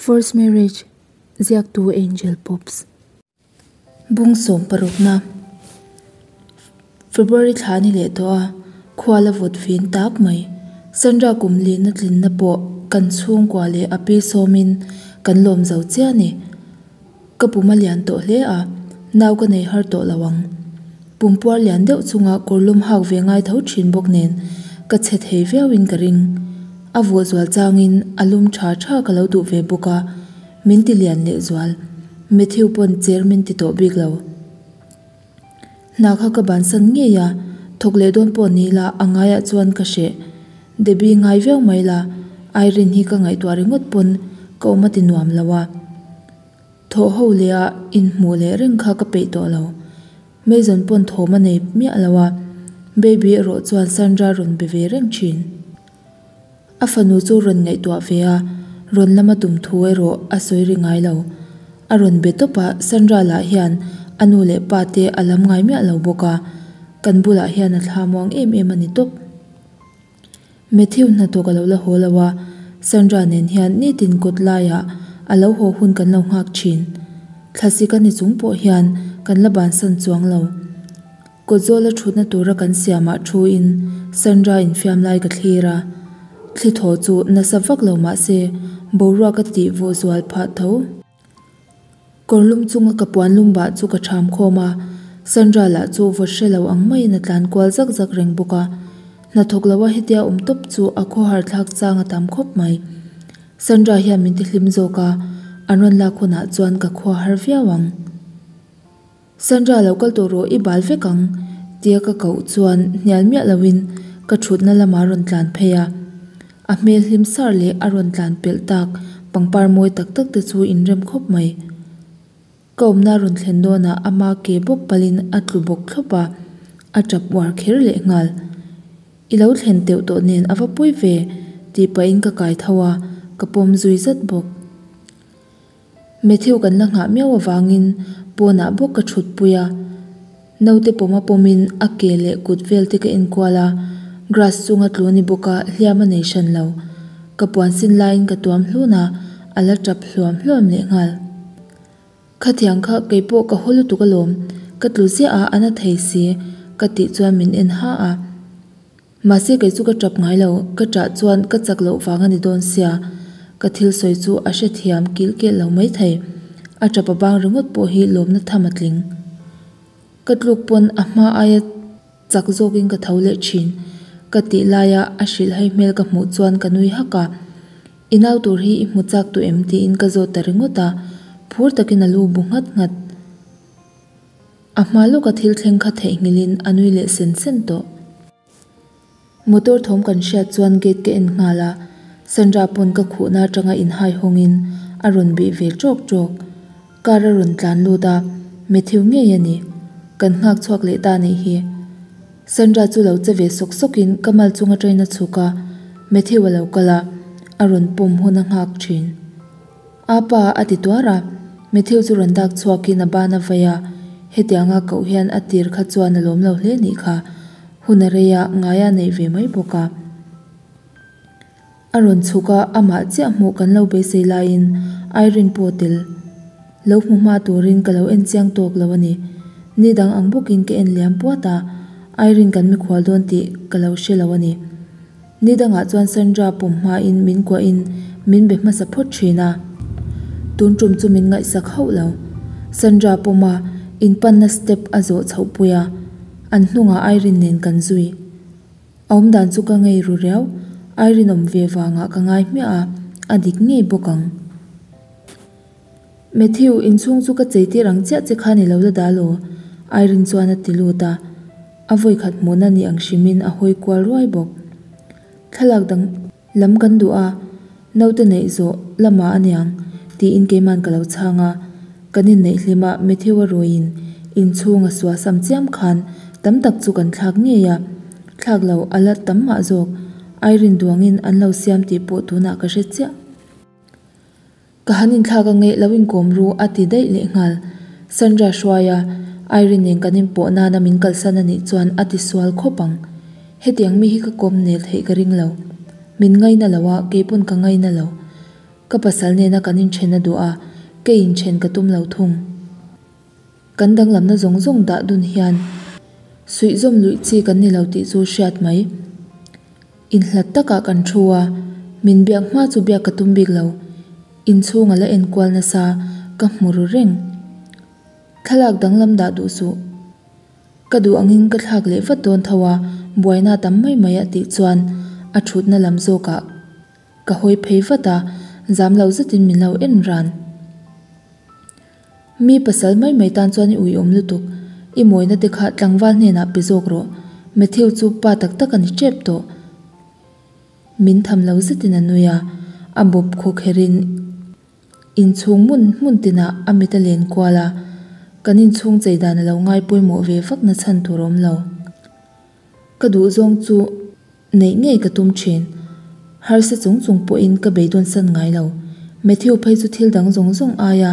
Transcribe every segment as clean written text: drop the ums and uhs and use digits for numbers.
First Marriage, Ziaktu Angel Pops. Bung sawmparukna, February thla ni leh tawh a, khua la vawt vin tak mai. Sandra kum lihna tlinna pawh kan chhungkua leh a pi sawmin kan lawm zo chiah a ni. Ka pum a lian tawh hle a, nau ka nei har tawh lo ang. Pumpuar lian deuh chunga kawrlum hak ve ngai tho thin bawk nen ka chhe thei viauin ka ring. A vuah zual changin a lum tha tha ka lo duh ve bawk a, min ti lian leh zual. Matthew pawn cher min ti tawh bik lo. Hna kha ka bansan ngei a, thawk leh dawn pawh ni la a ngaiah chuan ka hreh. Debbie ngai viau mai la, Irene hi ka ngaihtuah ringawt pawn ka awm a ti nuam lo a. Thawh ho leh a inhmuh leh reng kha ka peih tawh lo. Mason pawn thawm a nei miah lo a, Baby erawh chuan Sandra rawn be ve reng thin. A fanu chu rawn ngaihtuah ve a, rawn lama tum thu erawh a sawi ri ngai lo. A rawn be tawp a, Sandra lah hian a nu leh pa te a lam ngai miah lo bawk a, kan bulah hian a thla muang em em a ni tawp. Matthew hnathawk a lo la haw lo a, Sandra nen hian nitin kawt laiah a lo haw hun kan lo nghak thin. Thlasik a ni chung pawh hian kan la bansan chuang lo. Kawtzawla thutna tura kan siamah thuin Sandra infiam lai ka thlir a, thli thaw chu nasa vak lo mah se boruak a tih vawh zual phah tho. Kawrlum chunga ka puan lum bah chu ka ṭham khawm a, Sandra lah chu vawt hre lo ang maiin a tlan kual zak zak reng bawk a. Hnathawk loa hetia awm tawp chu a khawhar thlak chang a tam khawp mai. Sandra hian min ti hlim zawk a, an rawn lak hunah chuan ka khua har viau ang. Sandra lo kal tawh rawh i bal vek ang tia ka koh chuan hnial miah loin ka thutna lamah a rawn tlan phei a. A hmel hlim sar leh a rawn tlan pelh tak pangpar mawi tak tak te chu inrem khawp mai. Ka awmna rawn thlen dawnah ama ke bawk palin a tlu bawk thlawp a, a tap uar kher leh nghal. I lo thlen teuh tawh nen a va pui ve tih pahin ka kai tho a, ka pawm zui zat bawk. Matthew kan la nghah miau avangin pawnah bawk ka thut pui a, naute pawma pawmin a ke leh kut vel te ka enkual a, grass chunga tlu a ni bawk a hliam a nei hran lo. Ka puan sin laiin ka tuam hlun a, a la tap hluam hluam leh nghal. Khatiang kha keipawh ka haw lutuk alawm, ka tlu ziah a a na thei si ka tih chuan min en ha a. Mahse kei chu ka tap ngai lo, ka tah chuan ka chak loh vang a ni dawn sia, ka thil sawi chu a hrethiam kilh kelh lo mai thei. A tap a bang ringawt pawh hi lawmna tham a tling. Ka tluk pawn a hma aia chak zawkin ka tho leh thin. Ka tih laia a hrilhhai hmel ka hmuh chuan ka nui hak a, I nau tur hi i hmu chak tawh em tiin ka zawt ta ringawt a, phur takin a lu bu nghat nghat. A hma lawka thil thleng kha theihnghilhin a nui leh sen sen tawh. Motor thawm kan hriat chuan gate ka en nghal a, Sandra pawn ka khuhna atanga inhai hawngin a rawn bih ve ṭawk ṭawk. Car a rawn tlan lut a, Matthew ngei a ni. Kan nghak chhuak leh ta nih hi. Sandra chu lo che ve sawk sawkin ka mal chung atangin a chhuk a, Matthew a lo kal a, a rawn pawm hun a nghak ṭhin. A pa a ti tuar a, Matthew chu rawn dak chhuakin a ban a vai a, hetianga koh hian a tir kha chuan a lawm lo hle nih kha, hun a rei a, ngai a neih ve mai bawk a. A rawn chhuk a, amah chiah hmuh kan lo beisei laiin Irene pawh tel lo hmu hma turin ka lo en chiang tawk lo a ni. Ni dang ang bawkin ka en liam puat a, Irene kan mikhual dawn tih ka lo hre lo a ni. Ni dangah chuan Sandra pawm hmain min kuahin min be hmasa phawt thin a. Tun tum chu min ngaihsak hauh lo. Sandra pawma inpanna step a zawh chhoh pui a, an hnungah Irene nen kan zui. A awmdan chu ka ngei ru riau, Irene awm ve vangah ka ngai hmiah a, a dik ngei bawk ang. Matthew, inchhung chu ka chei tir ang chiah che khan i lo la dal aw, Irene chuan a ti lut a. A vawikhat hmuhna ni ang hrimin a hawi kual ruai bawk. Thlalak dang lam kan duh a, naute neih zawh lamah a niang, tiin keiman ka lo chhang a. Kan inneih hlim a, Matthew-a ruiin inchhung a suasam chiam khan tam tak chu kan thlak ngei a, thlak lo a la tam mah zawk. Irene duangin an lo siam tih pawh tunah ka hre chiah. Ka han inthlak a nge lo inkawm ru a ti daih leh nghal. Sandra hruai a, Irene nen kan inpawh nana min kalsan a nih chuan a ti sual khawp ang. Hetiang mi hi ka kawm nel theih ka ring lo. Min ngaina lo a, keipawn ka ngaina lo. Ka pasal nena kan inthen a duh a, kei inthen ka tum lo thung. Kan danglamna zawng zawng dah dun hian suihzawm luih chi kan ni lo tih chu hriat mai. Inhlat takah kan thu a, min biak hma chu biak ka tum bik lo. Inchhung a la enkual nasa ka hmu ru reng. Thlalak danglam dah duh suh. Ka duh angin ka thlak leh vat dawn tho a, buaina tam mai mai a tih chuan a thutna lam zawkah ka hawi phei vat a, zam lo zetin min lo en ran. Mi pasal mai mai tan chuan i uiawm lutuk, i mawina te kha tlangval hnenah pe zawk rawh, Matthew chu pa tak tak a ni tep tawh. Min tham lo zetin a nui a, a bawp khawkherin Inchhung hmun hmun tinah a mit a len kual a, kan inchhung chei dan a lo ngai pawimawh ve vak na chhan tur a awm lo. Ka duh zawng chu neih ngei ka tum thin. Harsa chung chung pawhin ka beidawn san ngai lo. Matthew phei chu thil dang zawng zawng aia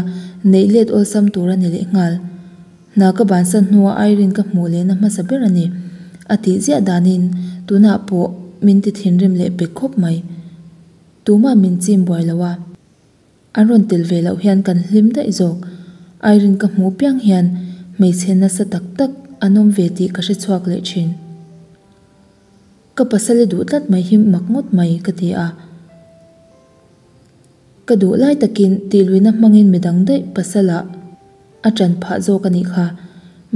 neih let awlsam tur a ni leh nghal. Hna ka bansan hnua Irene ka hmuh lehna hmasa ber a ni. A tih ziah danin tunah pawh min ti thinrim leh pek khawp mai. Tumah min chim buai lo a. An rawn tel ve loh hian kan hlim daih zawk. Irene ka hmuh piang hian hmeichhe nasa tak tak an awm ve tih ka hre chhuak leh thin. Ka pasal i duh tlat mai hi mak ngawt mai ka ti a. Ka duh lai takin tihluihna hmangin midang daih pasalah a ṭan phah zawk a nih kha.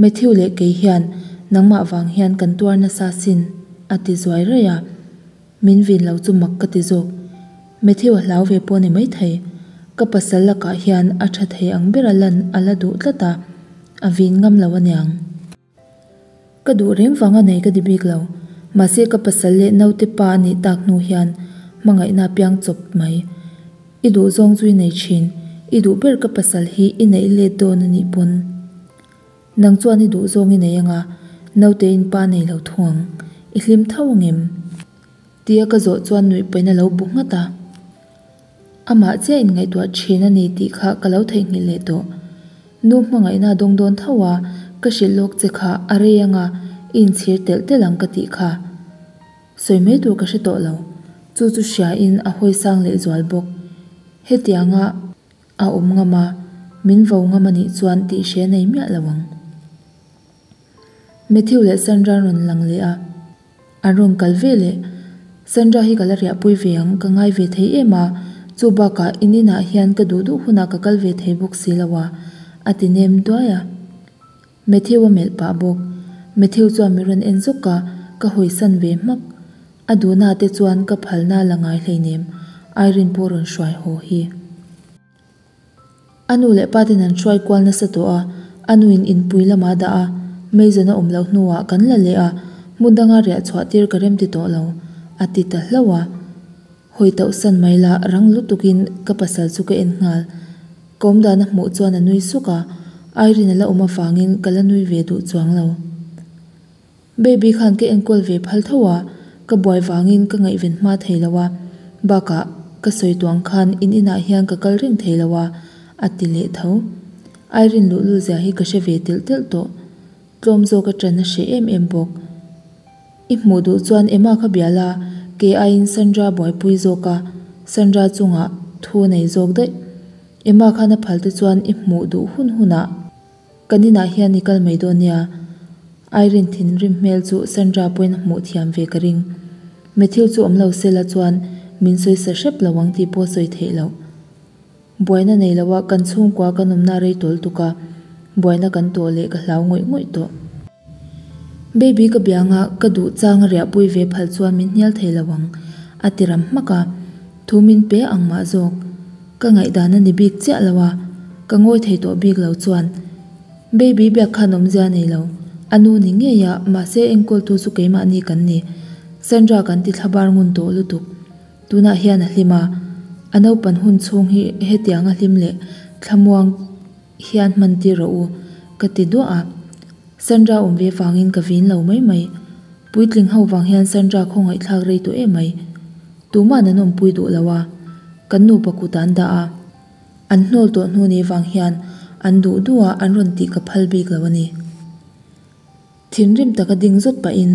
Matthew leh kei hian nangmah vang hian kan tuar nasa sin a ti zuai raih a. Min vin lo chu mak ka ti zawk. Matthew a hlau ve pawh a ni maithei. Ka pasal lakah hian a tha thei ang bera lan a la duh tlat a, a vin ngam lo aniang. Ka duh reng vanga nei ka ti bik lo. Mahse ka pasal leh naute pa a nih tak hnu hian hmangaihna a piang chawp mai. I duh zawng chu i nei thin. I duh ber ka pasal hi i neih let dawn a nih pawn. Nang chuan i duh zawng i nei anga, naute in pa nei lo thung ang, i hlim tho angem? Tia ka zawh chuan nuih pain a lo bu nghat a. Amah chiah in ngaihtuah thin a ni tih kha ka lo theihnghilh leh tawh. Nu hmangaihna a dawng dawn tho a, ka hrilh lawk che kha a rei anga i inchhir telh telh ang ka tih kha. Sawi mai tur ka hre tawh lo. Chu chu hria in a hawi sang leh zual bawk. Hetianga. A awm ngam a, min vo ngam a nih chuan tih hre nei miah lo ang. Matthew leh Sandra an rawn lang leh a, an rawn kal ve leh. Sandra hi ka la riahpui ve ang, ka ngai ve thei em a, chu bakah in inah hian ka duh duh hunah ka kal ve thei bawk si lo a, a ti nem duai a. Matthew a melh pah bawk. Matthew chuan min rawn en zawk a, ka hawisan ve hmak. A duhna te chuan ka phalna la ngai hleinem, Irene pawh rawn hruai haw hi. A nu leh pa ten an hruai kual nasa tawh a, a nuin inpui lamah a dah a, Mason a awm loh hnuah kan la leh a, hmun danga riah chhuah tir ka remti tawh lo, a ti ta hlauh a. Hawi tauh san mai la, rang lutukin ka pasal chu ka en nghal. Ka awm dan a hmuh chuan a nui suk a, Irene a la awm avangin ka la nui ve duh chuang lo. Baby khan ka enkawl ve phal tho a, ka buai vangin ka ngaihven hma thei lo a, bakah ka sawi tuang khan in inah hian ka kal reng thei lo a, a ti leh tho. Irene luhlul zia hi ka hre ve telh telh tawh. Tlawm zawk a ṭan a hreh em em bawk. I hmuh duh chuan Emma kha bia la, kei aiin Sandra buaipui zawk a, Sandra chungah thu nei zawk daih. Emma khan a phal te chuan i hmuh duh hun hunah kan inah hian i kal mai dawn nia. Irene thinrim hmel chu Sandra pawhin a hmuh thiam ve ka ring. Matthew chu awm lo sela chuan min sawi sa hrep lo ang tih pawh sawi theih loh. Buaina nei lo a kan chhungkua kan awmna rei tawl tuk a, buaina kan tawh leh ka hlau ngawih ngawih tawh. Baby ka bianga ka duh chang a riahpui ve phal chuan min hnial thei lo ang, a ti ram hmak a, thu min pe ang mah zawk. Ka ngaihdan a ni bik chiah lo a, ka ngawi thei tawh bik lo chuan Baby biak khan awmzia nei lo, a nu ni ngei a, mahse enkawltu chu keimahni kan ni, Sandra kan ti thlabar ngun tawh lutuk. Tunah hian a hlim a, a naupan hun chhung hi hetiang a hlim leh thlamuang hian hman tir rawh u, ka ti duah a. Sandra awm ve vangin ka vin lo mai mai. Puitling ho vang hian Sandra khawngaihthlak rei tawh em mai. Tuma'n an awmpui duh lo a, kan nupa kut an dah a. An hnawl tawh hnu ni vang hian an duh duh a an rawn tih ka phal bik lo a ni. Thinrim taka ding zawt pahin.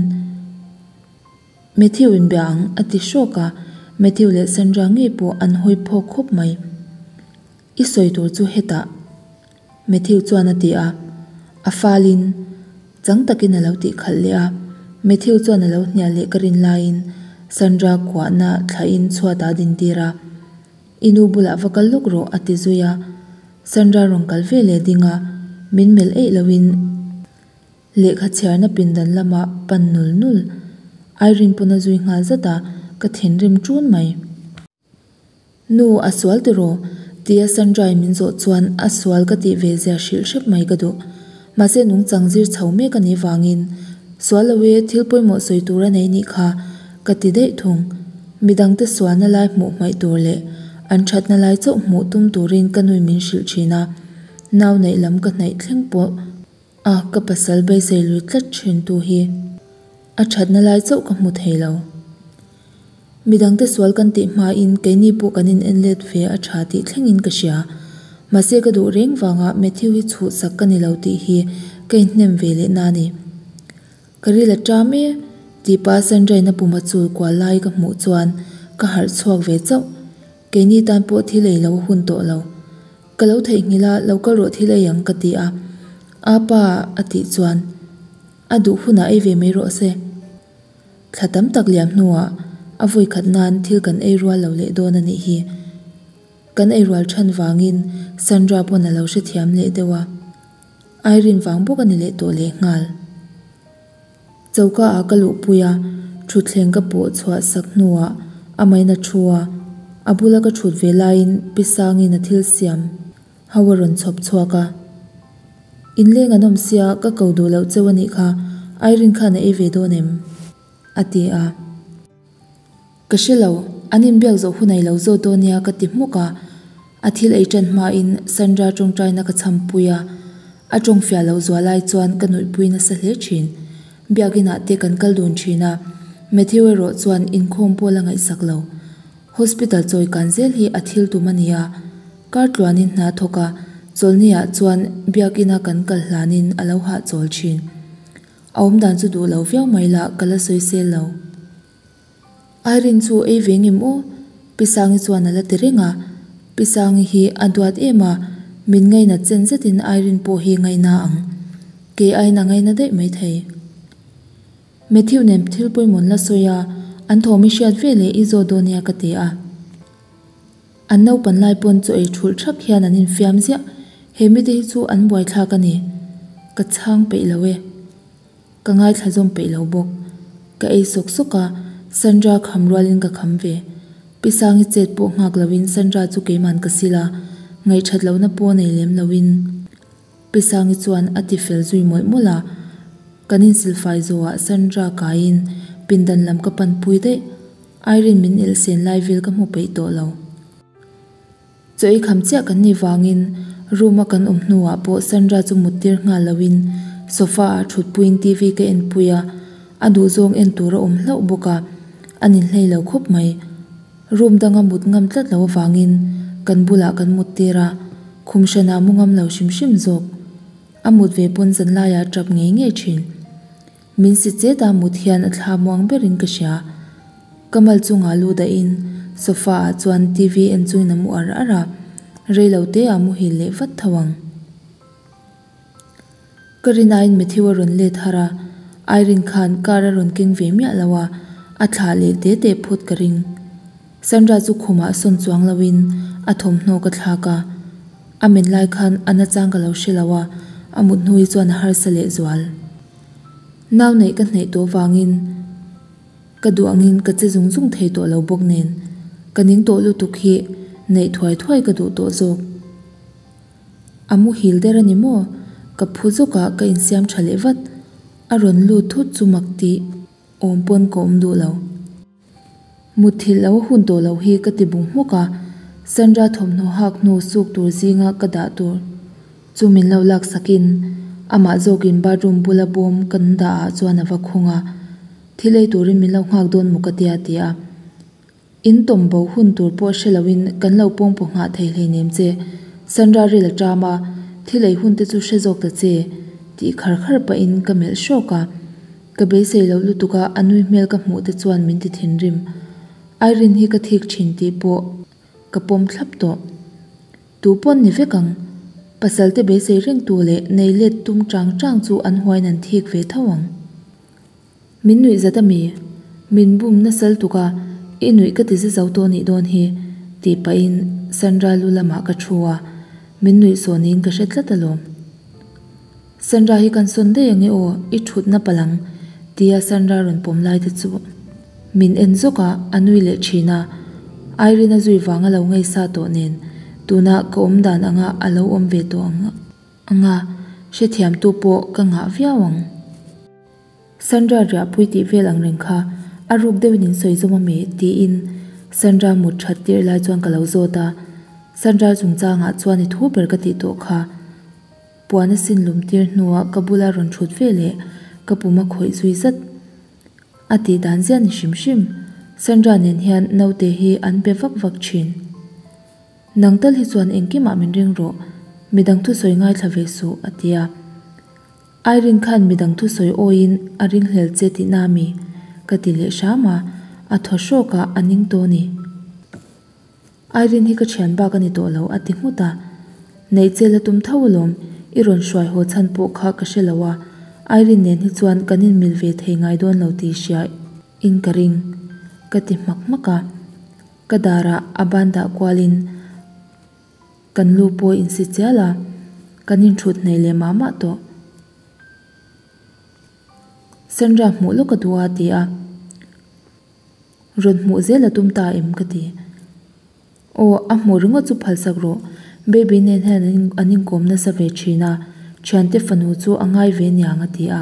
Matthew in bia ang a ti hrawk a, Matthew leh Sandra ngei pawh an hawi phawk khawp mai. I sawi tur chu hetah. Matthew chuan a ti a, a falin chang takin a lo tih khalh leh a. Matthew chuan a lo hnial leh ka rin laiin Sandra kuahna thlahin chhuatah a dintir a. I nu bulah va kal lawk rawh a ti zui a. Sandra rawn kal ve leh ding a, min melh eih loin lehkha chhiarna pindan lama pan nul nul. Irene pawn a zui nghal zat a, ka thinrim ṭun mai. Nu, a sual tiraw? tia Sandra-i min zawh chuan a sual ka tih ve zia hrilh hrep mai ka duh. Mahse nungchang zir chho mek a nih vangin sual lo e, thil pawimawh sawi tur a nei nih kha ka ti daih thung. Midangte sualna lai hmuh hmaih tur leh an thatna lai chauh hmuh tum turin ka nui min hrilh thin a, nau neih lam ka hnaih thleng pawh a ka pasal beisei lui tlat thin tu hi a thatna lai chauh ka hmu thei lo. Midangte sual kan tih hmain keini pawh kan in en let ve a tha tih thlengin ka hria. Mahse ka duh reng vanga Matthew hi chhuhsak ka ni lo tih hi ka inhnem ve leh na a ni. Ka ril a ṭam e, tih pah Sandrain a pum a chul kual lai ka hmuh chuan ka harh chhuak ve chauh. Keini tan pawh thil ei lo a hun tawh lo. Ka lo theihnghilh a, lo kal rawh thil ei ang ka ti a. Apa a tih chuan a duh hunah ei ve mai rawh se. Thla tam tak liam hnuah a vawi khat nan thil kan ei rual lo leh dawn a nih hi. Kan ei rual ṭhan vangin Sandra pawn a lo hrethiam leh deuh a. Irene vang bawk a ni leh tawh lehnghal. Choka ah ka luhpui a, thutthleng ka pawh chhuah sak hnuah a main a thu a, a bula ka thut ve laiin Pi Sangin a thil siam ho a rawn chhawp chhuak a. Inleng an awm sia ka ko duh loh cheu a nih kha, Irene khan a ei ve dawn em? a ti a. Ka hre lo, an inbiak zawh hun ei lo zawt dawn nia ka ti hmuk a, a thil ei ṭan hmain Sandra ṭawngṭaina ka chhampui a, a ṭawng fiah loh zual lai chuan ka nuihpui nasa hle ṭhin. Biakinah te kan kal dun ṭhin a, Matthew erawh chuan inkhawm pawh la ngaihsak lo. Hospital chawi kan zel hi a thil tum a ni a, kar tluanin hna thawk a, chawlhniah chuan biakina kan kal hlanin a lo hahchawl ṭhin. A awmdan chu duh lo viau mai la ka la sawisel lo. Irene chu ei ve ngem aw? Pi Sangi chuan a la ti reng a. Pi Sangi hi a duat em a, min ngainat chen zetin Irene pawh hi ngaina ang. Kei aiin a ngaina daih maithei. Matthew nen thil pawimawh la sawi a, an thawm i hriat ve leh i zawt dawn nia ka ti a. An naupan lai pawn chaw ei thulh thak hian an infiam ziah, he mite hi chu an buaithlak a ni. Ka chhang peih lo e. Ka ngaithla zawm peih lo bawk. Ka ei sawk sawk a, Sandra kham rualin ka kham ve. Pi Sangi chet pawh nghak loin Sandra chu keiman ka sil a, ngaihthat lohna pawh nei lem loin Pi Sangi chuan a ti fel zui mawlh mawlh a. Kan insilfai zawhah Sandra kaiin pindan lam ka panpui daih. Irene min elhsen lai vel ka hmu peih tawh lo. Chaw ei kham chiah kan nih vangin room a kan awm hnuah pawh Sandra chu mut tir nghal loin sofa ah thutpuiin TV ka en pui a, a duhzawng en tur a awm hlauh bawk a, a ninhlei lo khawp mai. Room danga mut ngam tlat lo avangin kan bulah kan mut tir a, khum hranah mu ngam lo hrim hrim zawk. A mut ve pawn zanlaiah a tap ngei ngei thin. Min si chet a mut hian a thla muang berin ka hria. Ka mal chungah lu dahin sofa ah chuan TV en chungin a mu ar ar a, rei lo te ah muhil leh vat tho ang. Ka rinaiin Matthew a rawn let har a, Irene khan car a rawn keng ve miah lo a, a thlah leh te te phawt ka ring. Sandra chu khumah sawn chuang loin a thawmhnaw ka thlak a, a men lai khan a nachang ka lo hre lo a, a mut hnu hi chuan a harsa leh zual. Nau neih ka hneih tawh vangin ka duh angin ka che zung zung thei tawh lo bawk nen ka ning tawh lutuk hi neih thuai thuai ka duh tawh zawk. A muhil der a ni maw? Ka phu zawk a ka insiam tha leh vat. A rawn lut thut chu mak tih awm pawn ka awm duh lo. Mutthilh lo a hun tawh loh hi ka ti bung hmawk a, Sandra thawmhnaw hak hnu suk tur zinga ka dah tur chu min lo lak sakin amah zawkin bathroom bula bawm kan dah ah chuan a va khung a, thil ei turin min lo nghak dawn maw ka tia ti a. In tawm bo hun tur pawh hre loin kan lo pawngpaw nghah thei hleinem che, Sandra ril a ṭam a, thil ei hun te chu hre zawk ta che tih khar khar pahin ka melh hrawk a. Ka beisei loh lutuk a, a nui hmel ka hmuh te chuan min ti thinrim. Irene hi ka thik thin tih pawh ka pawm thlap tawh. Tu pawn ni vek ang. Pasal te beisei reng tu leh nei let tum chang chang chu an huain an thik ve tho ang. Min nuih zat ami? Min bum nasal tuk a, i nuih ka ti za zo tawh nih dawn hi tih pahin Sandra lu lamah ka thu a, min nuih sawh niin ka hre tlat alawm. Sandra hi kan sawn daih ange aw, i thutna palh ang tia Sandra rawn pawm lai te chu min en zawk a, a nui leh thin a, Irene a zui vang a lo ngaihsa tawh nen tuna ka awm dan anga a lo awm ve tawh ang a, hrethiamtu pawh ka ngah viau ang. Sandra riahpui tih vel ang reng kha a ruk deuhin in sawi zawm ami? tiin Sandra mut that tirh lai chuan ka lo zawt a, Sandra chungchangah chuan i thu ber ka tih tawh kha. Puan a sin lum tir hnuah ka bula rawn thut ve leh ka pum a khawih zui zat. A tih dan ziah ni hrim hrim, Sandra nen hian naute hi an be vak vak thin. Nang tal hi chuan engkimah min ring rawh, midang thusawi ngaithla ve suh, a ti a. Irene khan midang thusawi awiin a ringhlel che tihna ami? Ka ti leh hram a, a thaw hrawk a, a ning tawh a ni. Irene hi ka thian bak a ni tawh lo, a ti nghut a. Neih che la tum tho alawm, i rawn hruai haw chhan pawh kha ka hre lo a, Irene nen hi chuan kan inmil ve thei ngai dawn lo tih hria in ka ring, ka ti hmak hmak a. Ka darah a ban dah kualin kan lu pawh insi chial a, kan inthut hnaih leh mah mah tawh. Sandra hmuh lawk a duh a, a ti a. Rawn hmuh zel a tum ta em ka ti. Aw, a hmuh ringawt chu phalsak rawh. Baby nen hian an inkawm nasa ve thin a, thiante fanu chu a ngai ve niang a ti a.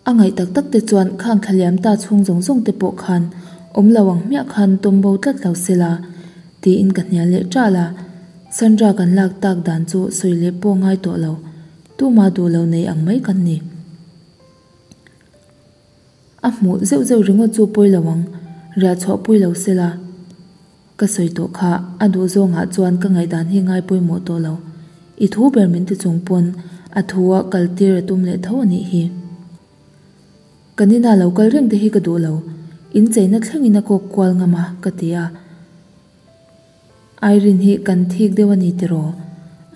A ngaih tak tak te chuan khang thlaliam ta chhung zawng zawng te pawh khan awm lo ang hmiah khan tawm bo tlat lo sela tiin ka hnial leh ṭal a. Sandra kan lak tak dan chu sawi leh pawh ngai tawh lo, tuma duh lo nei ang mai kan ni. A hmuh zeuh zeuh ringawt chu pawi lo ang, riah chhuah pui lo sela. Ka sawi tawh kha, a duh zawngah chuan ka ngaihdan hi ngai pawimawh tawh lo. I thu ber min ti chung pawn a thu a kal tir a tum leh tho a nih hi. Kan inah lo kal reng te hi ka duh lo, in cheina thlengin a kawk kual ngam a, ka ti a. Irene hi kan thik deuh a ni tiraw?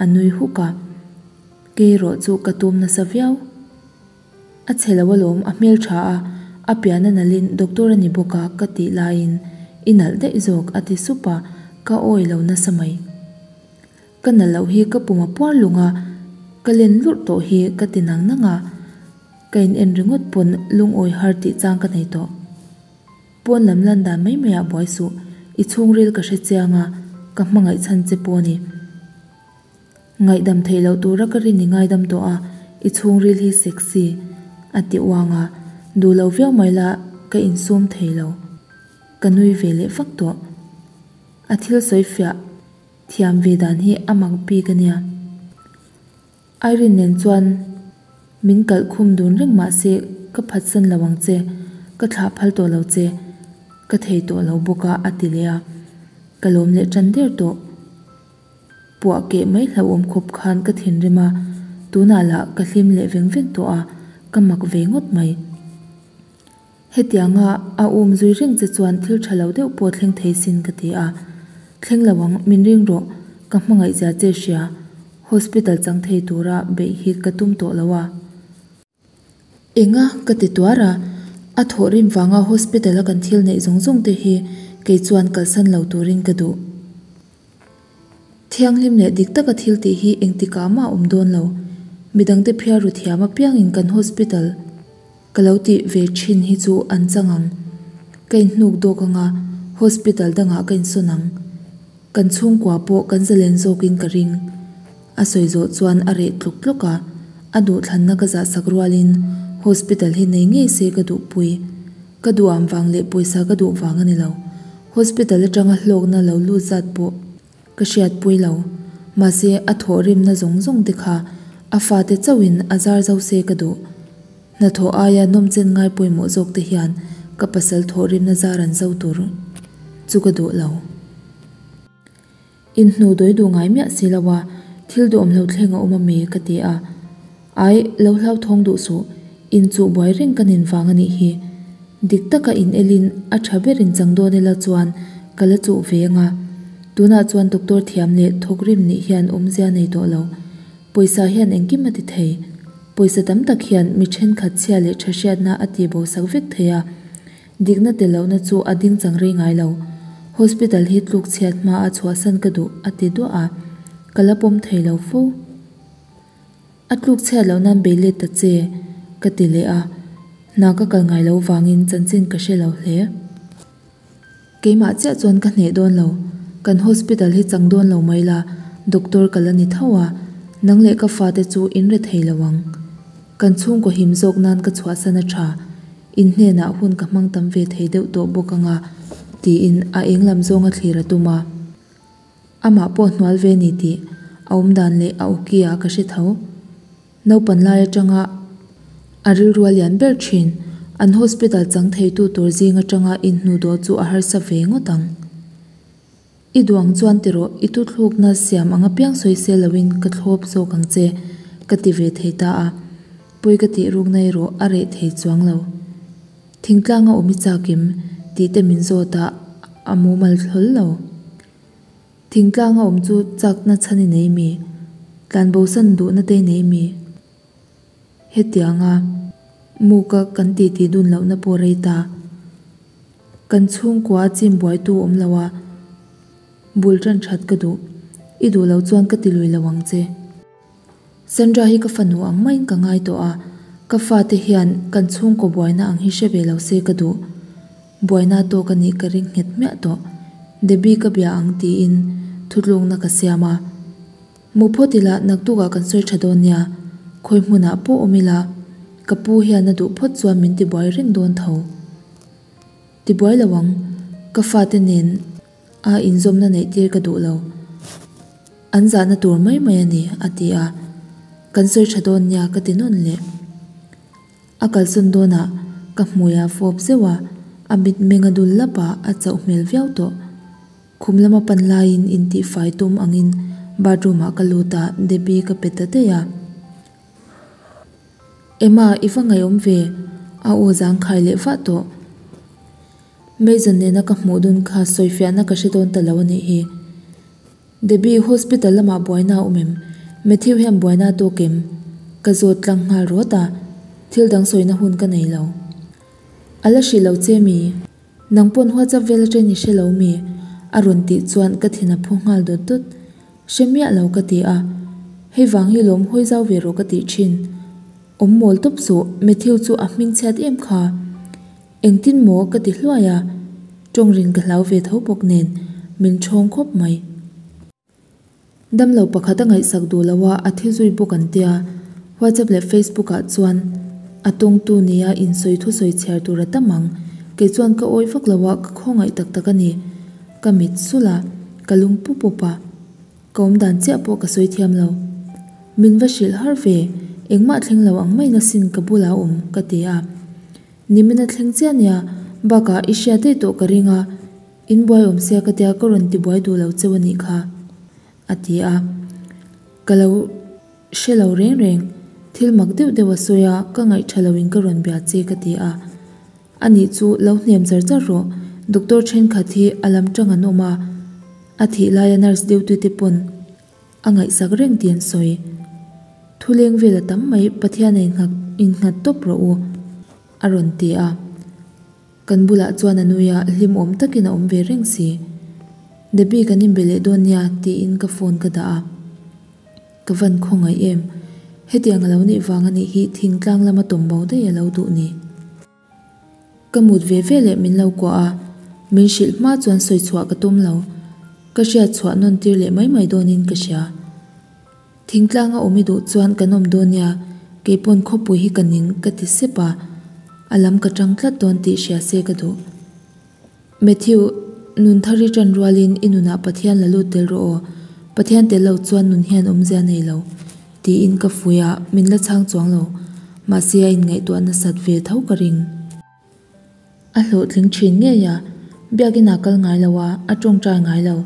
A nui huk a. Kei erawh chu ka tum nasa viau. A chhe lo alawm, a hmel tha a, a pian a nalhin doctor a ni bawk a ka tih laiin i nalh daih zawk a ti sup a, ka awi lo nasa mai. Ka nalh loh hi ka pum a puar lung a, ka len lurh tawh hi ka ti nang nang a, ka in en ringawt pawn lungawi har tih chang ka nei tawh. Pawn lam lan dan mai mai ah buai suh, i chhungril ka hre chiang a, ka hmangaih chhan che pawh a ni. Ngaihdam theih loh tura ka rin i ngaidam tawh a, i chhungril hi sexy a ti uang a, duh lo viau mai la ka insum thei lo. Ka nui ve leh vak tawh. A thil sawi fiah thiam ve dan hi a mak bik a nia. Irene nen chuan min kalh khum dun reng mah se ka phatsan lo ang che, ka thlah phal tawh lo che, ka thei tawh lo bawk a a ti leh a, ka lawm leh tan der tawh. Puah keh mai hlauhawm khawp khan ka thinrim a, tunah lah ka hlim leh veng veng tawh a, ka mak ve ngawt mai. Hetianga a um zui reng che chuan thil tha lo deuh pawh thleng thei sin ka ti a, thleng lo ang, min ring rawh, ka hmangaih zia che hria, hospital chang thei tura beih hi ka tum tawh lo a. Enga ka ti tuar a, a thawh rim vanga hospital a kan thil neih zawng zawng te hi kei chuan kalsan lo turin ka duh. Thianghlim leh dik taka thil tih hi engtikah mah a awm dawn lo. Midangte phiar ru thiam apiangin kan hospital ka lo tih ve thin hi chu an chang ang. Ka inhnuk dawk anga hospital dangah ka insawn ang. Kan chhungkua pawh kan zalen zawkin ka ring. A sawi zawh chuan a reh tluk tluk a, a duhthlanna ka zahsak rualin hospital hi nei ngei se ka duhpui. Ka duham vang leh pawisa ka duh vang a ni lo. Hospital atanga hlawkna lo lut zat pawh ka hriatpui lo. Mahse a thawhrimna zawng zawng te kha a fate chauhin a zar zo se ka duh. Hnathawh aia nawmchen ngai pawimawh zawk te hian ka pasal thawhrimna zar an zo tur chu ka duh lo. Inhnu dawi duh ngai miah si lo a, thil duhawm lo thleng a awm a mi? ka ti a. Ai, lo hlauthawng duh suh, inchuh buai reng ka nin vang a nih hi. Dik taka in elin a tha berin chang dawn ila chuan ka la chuh ve anga. Tunah chuan doctor thiam leh thawkrim nih hian awmzia nei tawh lo. Pawisa hian engkim a ti thei. Pawisa tam tak hian mi thenkhat chhia leh tha hriatna a tih bo sak vek thei a. Dikna tel lohna chu a ding chang rei ngai lo. Hospital hi tluk chhiat hma a chhuahsan ka duh a ti duah a, ka la pawm thei lo fo. A tluk chhiat loh nan bei let ta che ka ti leh a, hna ka kal ngai lo vangin chanchin ka hre lo hle. Keimah chiah chuan ka hneh dawn lo, kan hospital hi chang dawn lo mai la, doctor ka la ni tho a, nang leh ka fate chu in re thei lo ang. Kan chhungkaw him zawk nan ka chhuahsan a tha, in hnenah hun ka hmang tam ve thei deuh tawh bawk anga tiin a eng lam zawnga thlir a tum a. Amah pawh hnual ve ni tih a awmdan leh a awki ah ka hre tho. Naupan lai atanga a rilru a lian ber thin. An hospital chang theitu tur zing atanga inhnuhdawh chu a harsa ve ngawt ang. I duang chuan tirawh i tuthlukna siam ang apiang sawi se loin ka thlawp zawk ang che ka ti ve thei ta a. Pawi ka tih rukna erawh a reh thei chuang lo. Thingtlanga awm i chak em? tih te min zawt a, a mumal hlawl lo. Thingtlanga awm chu chakna chhan i nei mi? Tlanbosan duhna te i nei mi? Hetianga muka kan titi dun lohna pawh rei ta. Kan chhungkua a chim buaitu awm lo a, bul tan that ka duh. I duh loh chuan ka ti lui lo ang che. Sandra hi ka fanu ang maiin ka ngai tawh a, ka fate hian kan chhungkaw buaina ang hi hre ve lo se ka duh. Buaina tawk a nih ka ring nghet hmiah tawh. Debbie ka bia ang tiin thutlukna ka siam a. Mu phawt ila naktukah kan sawi tha dawn nia, khawi hmunah pawh awm ila ka pu hian a duh phawt chuan min tibuai reng dawn tho. Tibuai lo ang, ka fate nen a inzawmna neih tir ka duh lo. An zahna tur mai mai a ni, a ti a. Kan sawi tha dawn nia ka ti nawn leh. A kalsawn dawnah ka hmui a fawp zeuh a, a mitmeng a dul lap a, a chauh hmel viau tawh. Khum lama pan laiin intihfai tum angin bathroom ah ka lut a, Debbie ka pe ta daih a. Emma, i va ngaihawm ve, a aw zangkhai leh vah tawh. Mason nena ka hmuh dun kha sawifiahna ka hre dawn ta lo a nih hi. Debbie, hospital lamah buaina a awm em? Matthew hian buaina a tawk em? Ka zawt tlang nghal rawt a, thil dang sawina hun ka nei lo. A la hrih lo che mi? Nang pawn WhatsApp vel atangin i hre lo mi? A rawn tih chuan ka thin a phu nghal dawt dawt. Hre miah lo ka ti a, hei vang hi lawm hawi zau ve rawh ka tih thin. Awm mawl tawp suh, Matthew chu a hming chhiat em kha. Engtin maw ka ti hluai a, tawng rin ka hlau ve tho bawk nen min ṭhawng khawp mai. Damlo pakhat a ngaihsak duh lo a, a thi zui bawk an tia. WhatsApp leh Facebook ah chuan a tawngtu nia insawi thusawi chhiar tur a tam ang. Kei chuan ka awih vak lo a, ka khawngaih tak tak a ni. Ka mit sulh a, ka lung pup pup a. Ka awm dan chiah pawh ka sawi thiam lo. Min va hrilh har ve, engmah thleng lo ang mai nasin ka bulah a awm, ka ti a. Nimin a thleng chiah nia, bakah i hria daih tawh ka ring a, in buai awm sia ka tia ka rawn ti buai duh lo cheu a nih kha, a ti a. Ka lo hre lo reng reng, thil mak deuh deuh a sawi a, ka ngaih tha loin ka rawn bia che ka ti a. A nih chu lo hnem char char rawh, doctor thenkhat hi a lam tang an awm a, a thih laia nurse duty te pawn A ngaihsak reng tih an sawi. Thuleng vel a tam mai, Pathian a innghat innghat tawp rawh u, a rawn ti a. Kan bulah chuan a nui a, hlimawm takin a awm ve reng si. Debbie kan inbe leh dawn nia, tiin ka phone ka dah a. Ka van khawngaih em? Hetiang a lo nih vang a nih hi thingtlang lama tawmbo daih a lo duh ni. Ka mut ve ve leh min lo kuah a, min hrilh hma chuan sawi chhuah ka tum lo. Ka hriat chhuah nawn tir leh mai mai dawnin ka hria. Thingtlanga awm i duh chuan kan awm dawn nia, keipawn khawpui hi ka ning ka ti sep a, a lam ka tang tlat dawn tih hria se ka duh. Matthew, nun thar i tan rualin i nunah Pathian la lut tel rawh aw, Pathian tel lo chuan nun hian awmzia nei lo, tiin ka fuih a, min la chhang chuang lo, mahse a inngaihtuah nasat ve tho ka ring. A hlawhtling thin ngei a, biakin a kal ngai lo a, a tawngtai ngai lo.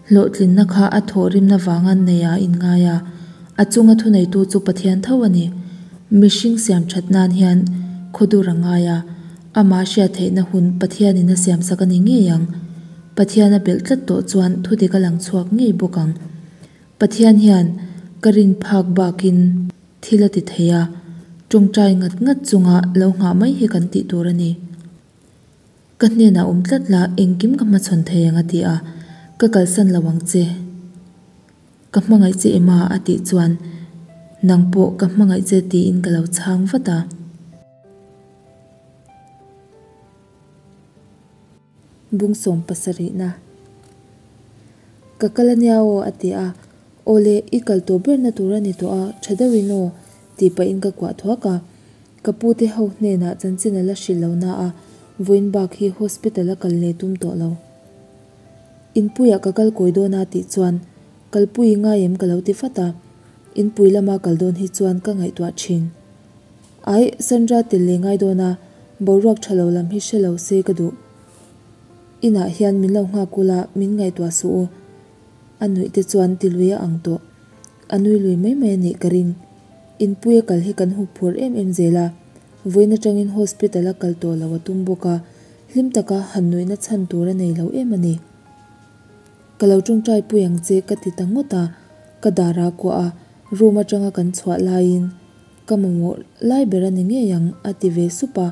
Hlawhtlinna kha a thawhrimna vanga nei a inngai a, a chunga thuneitu chu Pathian tho a ni. Mihring siam that nan hian khawdur a ngai a. Amah hriat theihna hun Pathianin a siamsak a ni ngei ang. Pathian a belh tlat tawh chuan thudik a lang chhuak ngei bawk ang. Pathian hian ka rin phak bakin thil a ti thei a, tawngtai ngat ngat chunga lo nghah mai hi kan tih tur a ni. Ka hnenah awm tlat la, engkim ka hmachhawn thei ang a ti a, ka kalsan lo ang che. Ka hmangaih che Emma a tih chuan nang pawh ka hmangaih che tiin ka lo chhang vat a. Bung 70 na. Ka kal ania aw a ti a, Awle, i kal tawh berna tur a ni tawh a, tha deuhin aw tih pahin ka kuah thuak a. Ka pute ho hnenah chanchin a la hrilh lo na a, vawiin bak hi hospital a kal leh tum tawh lo. Inpuiah ka kal kawi dawn a tih chuan kalpui i ngai em ka lo ti vat a, inpui lama kal dawn hi chuan ka ngaihtuah thin. Aih, Sandra tel leh ngai dawn a, boruak tha lo lam hi hre lo se ka duh. Inah hian min lo nghak ula, min ngaihtuah suh u. A nuih te chuan ti lui a ang tawh. A nui lui mai mai a nih ka ring. Inpuia kal hi kan hup phur em em zel a, vawiin atangin hospital a kal tawh lo a tum bawk a, hlim taka han nuihna chhan tur a nei lo em a ni. Ka lo tawngtai pui ang che ka ti ta ngawt a, ka dar a kuah a, room atanga kan chhuah laiin ka mamawh lai ber a ni ngei ang a ti ve sup a,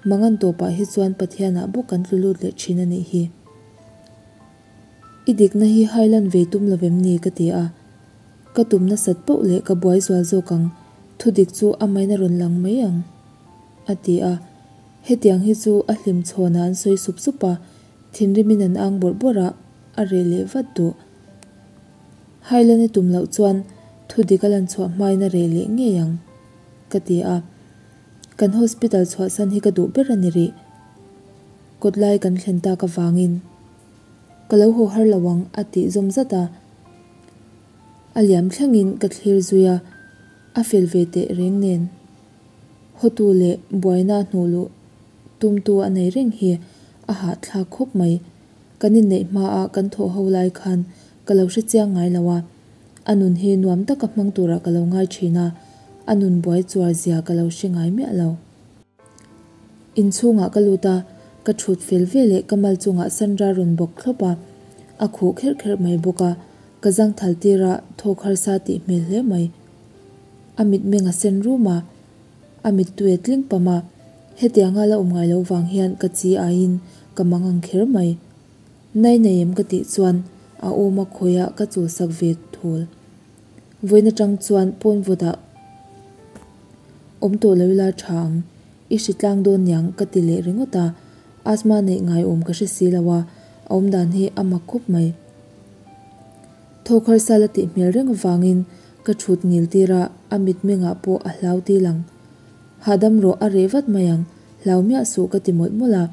mangan tawpah hi chuan Pathianah bawk kan tlu lut leh thin a nih hi. I dikna hi hailan ve tum lo vem ni? ka ti a. Ka tum nasat poh leh ka buai zual zawk ang, thudik chu a main a rawn lang mai ang, a ti a. Hetiang hi chu a hlim chhawnah an sawi sup sup a, thinrimin an ang bawrh bawrh a, a reh leh vat duh. Hailan i tum loh chuan thudik a lan chhuah hmain a reh leh ngei ang, ka ti a. Kan hospital chhuahsan hi ka duh ber a ni rih. Kawtlai kan thlen tak avangin. Ka lo haw har lo ang a tih zawm zat a, a liam thlengin ka thlir zui a, a fel ve teh reng nen. Hawtu leh buaina hnuh luh tumtu a nei reng hi a hahthlak khawp mai. Kan inneih hmaa kan thawh ho lai khan ka lo hre chiang ngai lo a, a nun hi nuam taka hmang turah ka lo ngai thin a, a nun buai chuar zia ka lo hre ngai miah lo. Inchhungah ka lut a, ka thut fel veleh ka mal chungah Sandra rawn bawk thlawp a, a khuh kherh kherh mai bawk a, ka zangthal tir a, thawk harsa tih hmel hle mai. A mitmeng a sen rum a, a mittui a tling pam a, hetianga la awm ngai loh vang hian ka chi aiin ka mang ang kher mai. Nai nei em ka tih chuan a awm a khawiah ka chulsak ve thul. Vawiin atang chuan pawn vawtah awm tawh lo ila tha ang, i hri tlang dawn niang ka ti leh ringawt a, asthma neih ngai awm ka hre si lo a, a awm dan hi a mak khawp mai. Thawk harsa la tih hmel reng avangin ka thut ngil tir a, a mitmengah pawh a hlau ti lang. Hahdam rawh a reh vat mai ang, hlau miah suh ka ti mawlh mawlh a,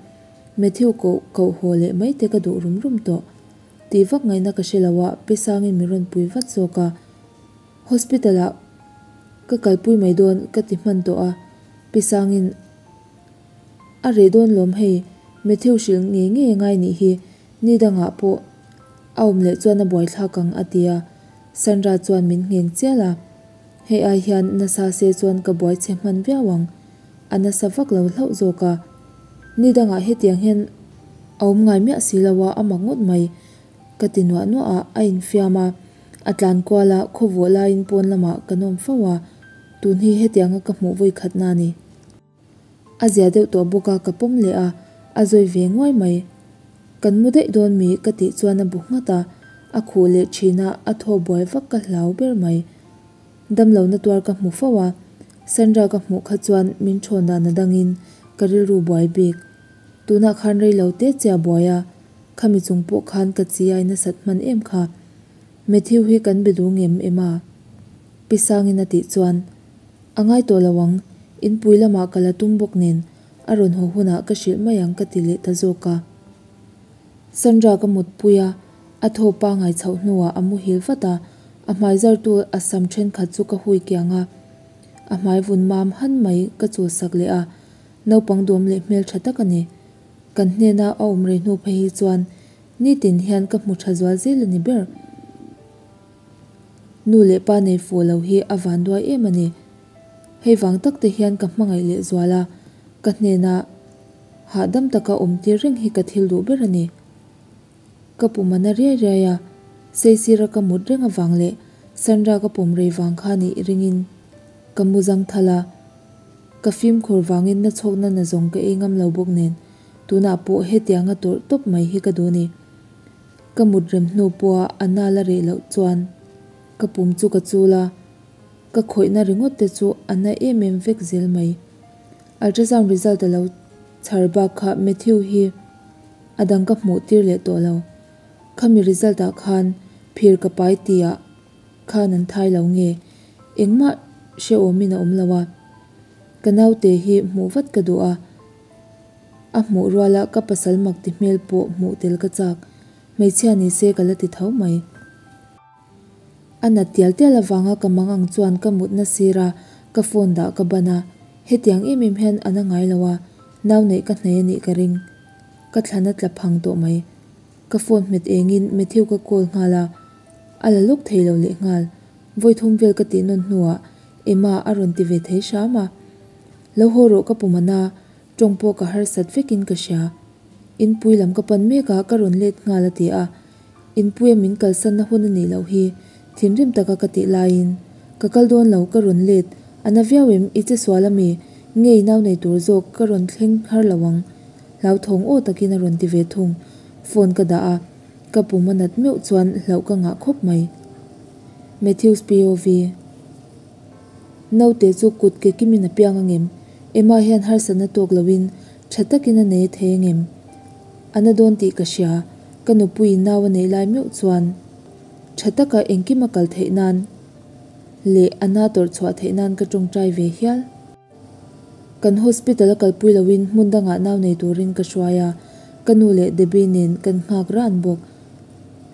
Matthew koh koh haw leh mai te ka duh rum rum tawh. Tih vak ngaihna ka hre lo a, Pi Sangin min rawn pui vat zawk a. Hospital ah ka kalpui mai dawn ka ti hman tawh a, Pi Sangin a reh dawn lawm hei, Matthew hrilh ngei ngei a ngai nih hi, ni dangah pawh a awm leh chuan a buaithlak ang a ti a, Sandra chuan min ngheng chial a, hei ai hian nasa se chuan ka buai chhe hman viau ang, a nasa vak lo hlauh zawk a, ni dangah hetiang hian a awm ngai miah si lo a, a mak ngawt mai. Ka ti nuah nuah a, a infiam a, a tlan kual a, khawvawh laiin pawn lamah kan awm fo a, tun hi hetianga ka hmuh vawi khatna a ni. A zia deuh tawh bawk a, ka pawm leh a, a zawi ve nguai mai. Kan mu daih dawn mi? ka tih chuan a bu nghat a, a khuh leh thin a, a thaw buai vak ka hlau ber mai. Damlohna tuar ka hmu fo a, Sandra ka hmuh kha chuan min thawn dan a dangin ka rilru buai bik. Tunah khan rei lo te che a buai a, Khami chung pawh khan ka chi ai nasat hman em kha. Matthew hi kan be duh ngem em a? Pi Sangin a tih chuan, A ngai tawh lo ang, inpui lamah ka la tum bawk nen a rawn haw hunah ka hrilh mai ang ka ti leh ta zawk a. Sandra ka mutpui a, a thaw pangai chhoh hnuah a muhil vat a, a hmai zartu a sam thenkhat chu ka hui kiang a, a hmai vun mam han mai ka chulsak leh a, naupang duam leh hmeltha tak a ni. Kan hnena a awm rei hnu phei hi chuan nitin hian ka hmu tha zual zel a ni ber. Nu leh pa nei fuh lo hi a van duai em a ni. Hei vang tak te hian ka hmangaih leh zual a, ka hnena Hahdam taka awm tir reng hi ka thil duh ber a ni. Ka pum a na riai riai a, Seisira ka mut reng avang leh Sandra ka pawm rei vang kha nih ringin ka mu zang thal a. Ka fimkhur vangin na chhawkna na zawng ka ei ngam lo bawk nen tunah pawh hetianga tawrh tawp mai hi ka duh ni. Ka mut rem hnu pawha a na la reh loh chuan ka pum chu ka chul a, ka khawihna ringawt te chu a na em em vek zel mai. Ultrasound result a lo chhar bak kha Matthew hi a dang ka hmuh tir leh tawh lo. Khami result ah khan phir ka pai tih ah khan an thai lo nge engmah hrehawmin a awm lo a. Ka naute hi hmuh vat ka duh a, a hmuh ruala ka pasal mak ti hmel pawh hmuh tel ka chak. Hmeichhia ni se ka la ti tho mai. A nat tial tial avanga ka mang ang chuan ka mutna sira ka phone dah ka ban a, hetiang em em hian a na ngai lo a, nau neih ka hnei a nih ka ring. Ka thlan a tla phang tawh mai. Ka phone hmet engin Matthew ka call nghal a, a la lawk thei lo leh nghal. Vawi thum vel ka tih nawn hnuah Emma a rawn ti ve thei hram a. Lo haw rawh ka pum a na, tawng pawh ka harsat vekin ka hria. Inpui lam ka pan mek a, ka rawn let nghal a ti a. Inpuia min kalsanna hun a nih loh hi, thinrim taka ka tih laiin, Ka kal dawn lo, ka rawn let, a na viau em, i che sual ami, nge i nau nei tur zawk, ka rawn thleng har lo ang. Hlauthawng aw takin a rawn ti ve thung. Phone ka dah a, ka pum a nat meuh chuan hlauh ka ngah khawp mai. Matthews POV. Naute chu kut ke kimin a piang angem? Emma hian harsatna tawk loin tha takin a nei thei angem? A na dawn tih ka hria, ka nupuiin nau a neih lai meuh chuan tha taka engkim a kal theih nan leh a na tawrh chhuah theih nan ka tawngtai ve hial. Kan hospital a kalpui loin hmun dangah nau nei turin ka hruai a, ka nu leh Debbie nen kan nghak ran bawk.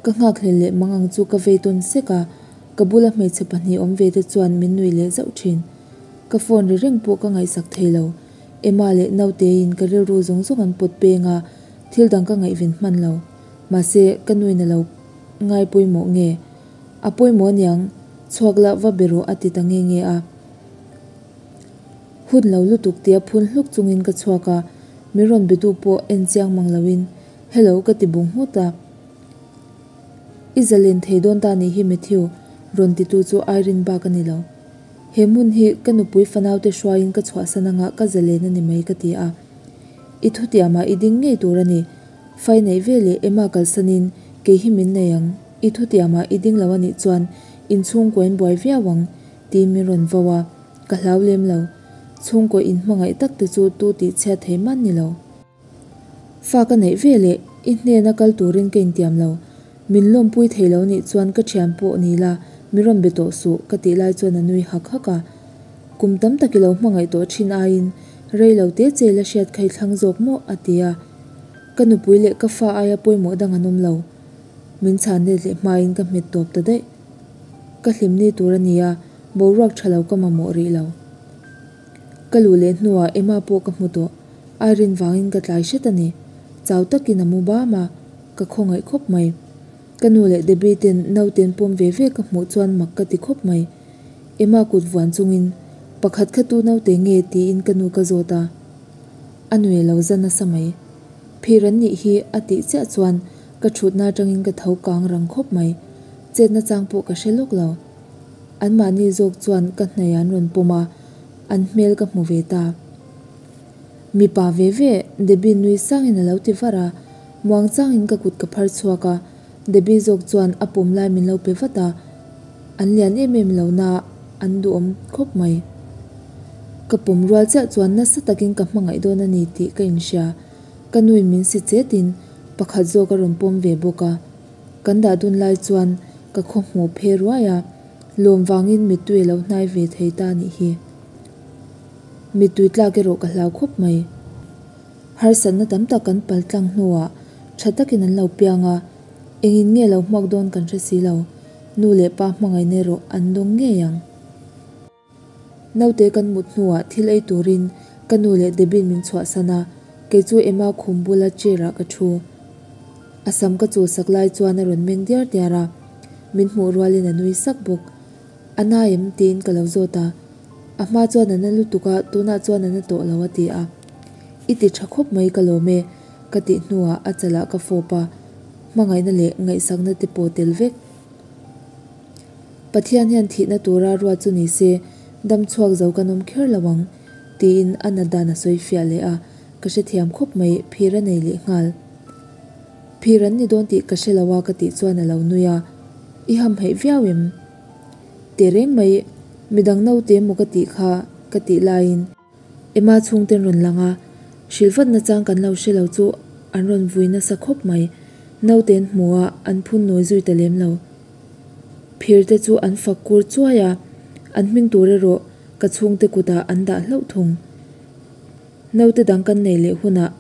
Ka nghakhlel leh mang ang chu ka vei tawn sek a, ka bula hmeichhe pahnih awm ve te chuan min nuih leh zauh thin. Ka phone ri reng pawh ka ngaihsak thei lo. Emma leh Nauteiin ka rilru zawng zawng an pawt peng a, thil dang ka ngaihven hman lo. Mahse, ka nuin a lo ngai pawimawh nge? A pawimawh aniang, chhuak lah va be rawh a ti ta nge nge a. Hun lo lutuk tia phun hluk chungin ka chhuak a, min rawn be duh pawh en chiang mang loin Hello ka ti bung nghut a. I zalen thei dawn ta nih hi Matthew, rawn titu chu Irene bak a ni lo. He hmun hi ka nupui fanaute hruaiin ka chhuahsan anga ka zalen a ni mai ka ti a. I thutiamah i ding ngei tur a ni. Fai neih ve leh Emma kalsanin kei hi min nei ang. I thutiamah i ding lo a nih chuan inchhungkaw in buai viau ang tiin min rawn vo a, ka hlau lem lo. Chhungkaw inhmangaih tak te chu tu tih chhiat thei man ni lo. Fa ka neih ve leh i hnena kal turin ka intiam lo. Min lawmpui thei lo nih chuan ka thian pawh ni la, mi rawn be tawh suh, ka tih lai chuan a nui hak hak a. Kum tam tak i lo hmangaih tawh thin aiin rei lo te che la hriat kha i thlang zawk maw? a ti a. Ka nupui leh ka fa aia pawimawh dang an awm lo. Min chhan let leh hmain ka hmet tawp ta daih. Ka hlimni tur a ni a, boruak tha lo ka mamawh rih lo. Ka luh leh hnuah Emma pawh ka hmu tawh. Irene vangin ka tlai hret a ni. Chau takin a mu bam a, ka khawngaih khawp mai. Ka nu leh Debbie ten naute an pawm ve ve ka hmuh chuan mak ka ti khawp mai. Emma kut vuan chungin, Pakhat kha tu naute nge? tiin ka nu ka zawt a. A nui a lo za nasa mai. Phir an nih hi a tih chiah chuan ka thutna atangin ka tho kang rang khawp mai. Chetna chang pawh ka hre lawk lo. Anmahni zawk chuan ka hnaih an rawn pawm a, an hmel ka hmu ve ta. Mipa ve ve, Debbie nui sangin a lo ti var a, muangchangin ka kut ka phar chhuak a, Debbie zawk chuan a pawm lai min lo pe vat a, an lian em em lo na an duhawm khawp mai. Ka pawm rual chiah chuan nasa takin ka hmangaih dawn a ni tih ka inhria, ka nuin min si chetin pakhat zawk a rawn pawm ve bawk a, kan dah dun lai chuan ka khaw hmuh phe ruai a, lawm vangin mittui a lo hnai ve thei ta nih hi. Mittui tlak erawh ka hlau khawp mai. Harsatna tam tak kan pal tlang hnuah tha takin an lo piang a, engin nge lo hmuak dawn kan hre si lo. Nu leh pa hmangaihna erawh an dawng ngei ang. Naute kan mut hnuah thil ei turin ka nu leh Debbie min chhuahsan a, kei chu Emma khum bula chair ah ka thu. A sam ka chulsak lai chuan a rawn meng diar diar a, min hmuh rualin a nui sak bawk. A na em? tiin ka lo zawt a. A hma chuan a na lutuk a, tunah chuan a na tawh lo a ti a. I ti tha khawp mai ka lawm e ka tih hnuah a chalah ka fawp a, hmangaihna leh ngaihsakna te pawh tel vek. Pathian hian thihna tura ruat chu ni se dam chhuak zo kan awm kher lo ang tiin a nat dan a sawi fiah leh a, ka hrethiam khawp mai phir a nei leh nghal. Phir an ni dawn tih ka hre lo a ka tih chuan a lo nui a, I hamhaih viau em? Tehreng mai midang naute maw ka tih kha ka tih laiin. Emma chhungten rawn lang a, hrilh vat nachang kan lo hre lo chu an rawn vui nasa khawp mai. Naute an hmu a, an phun nawi zui ta lem lo. Phir te chu an fak kur chuai a, an hming tur erawh ka chhungte kutah an dah hlauh thung. Naute dang kan nei leh hunah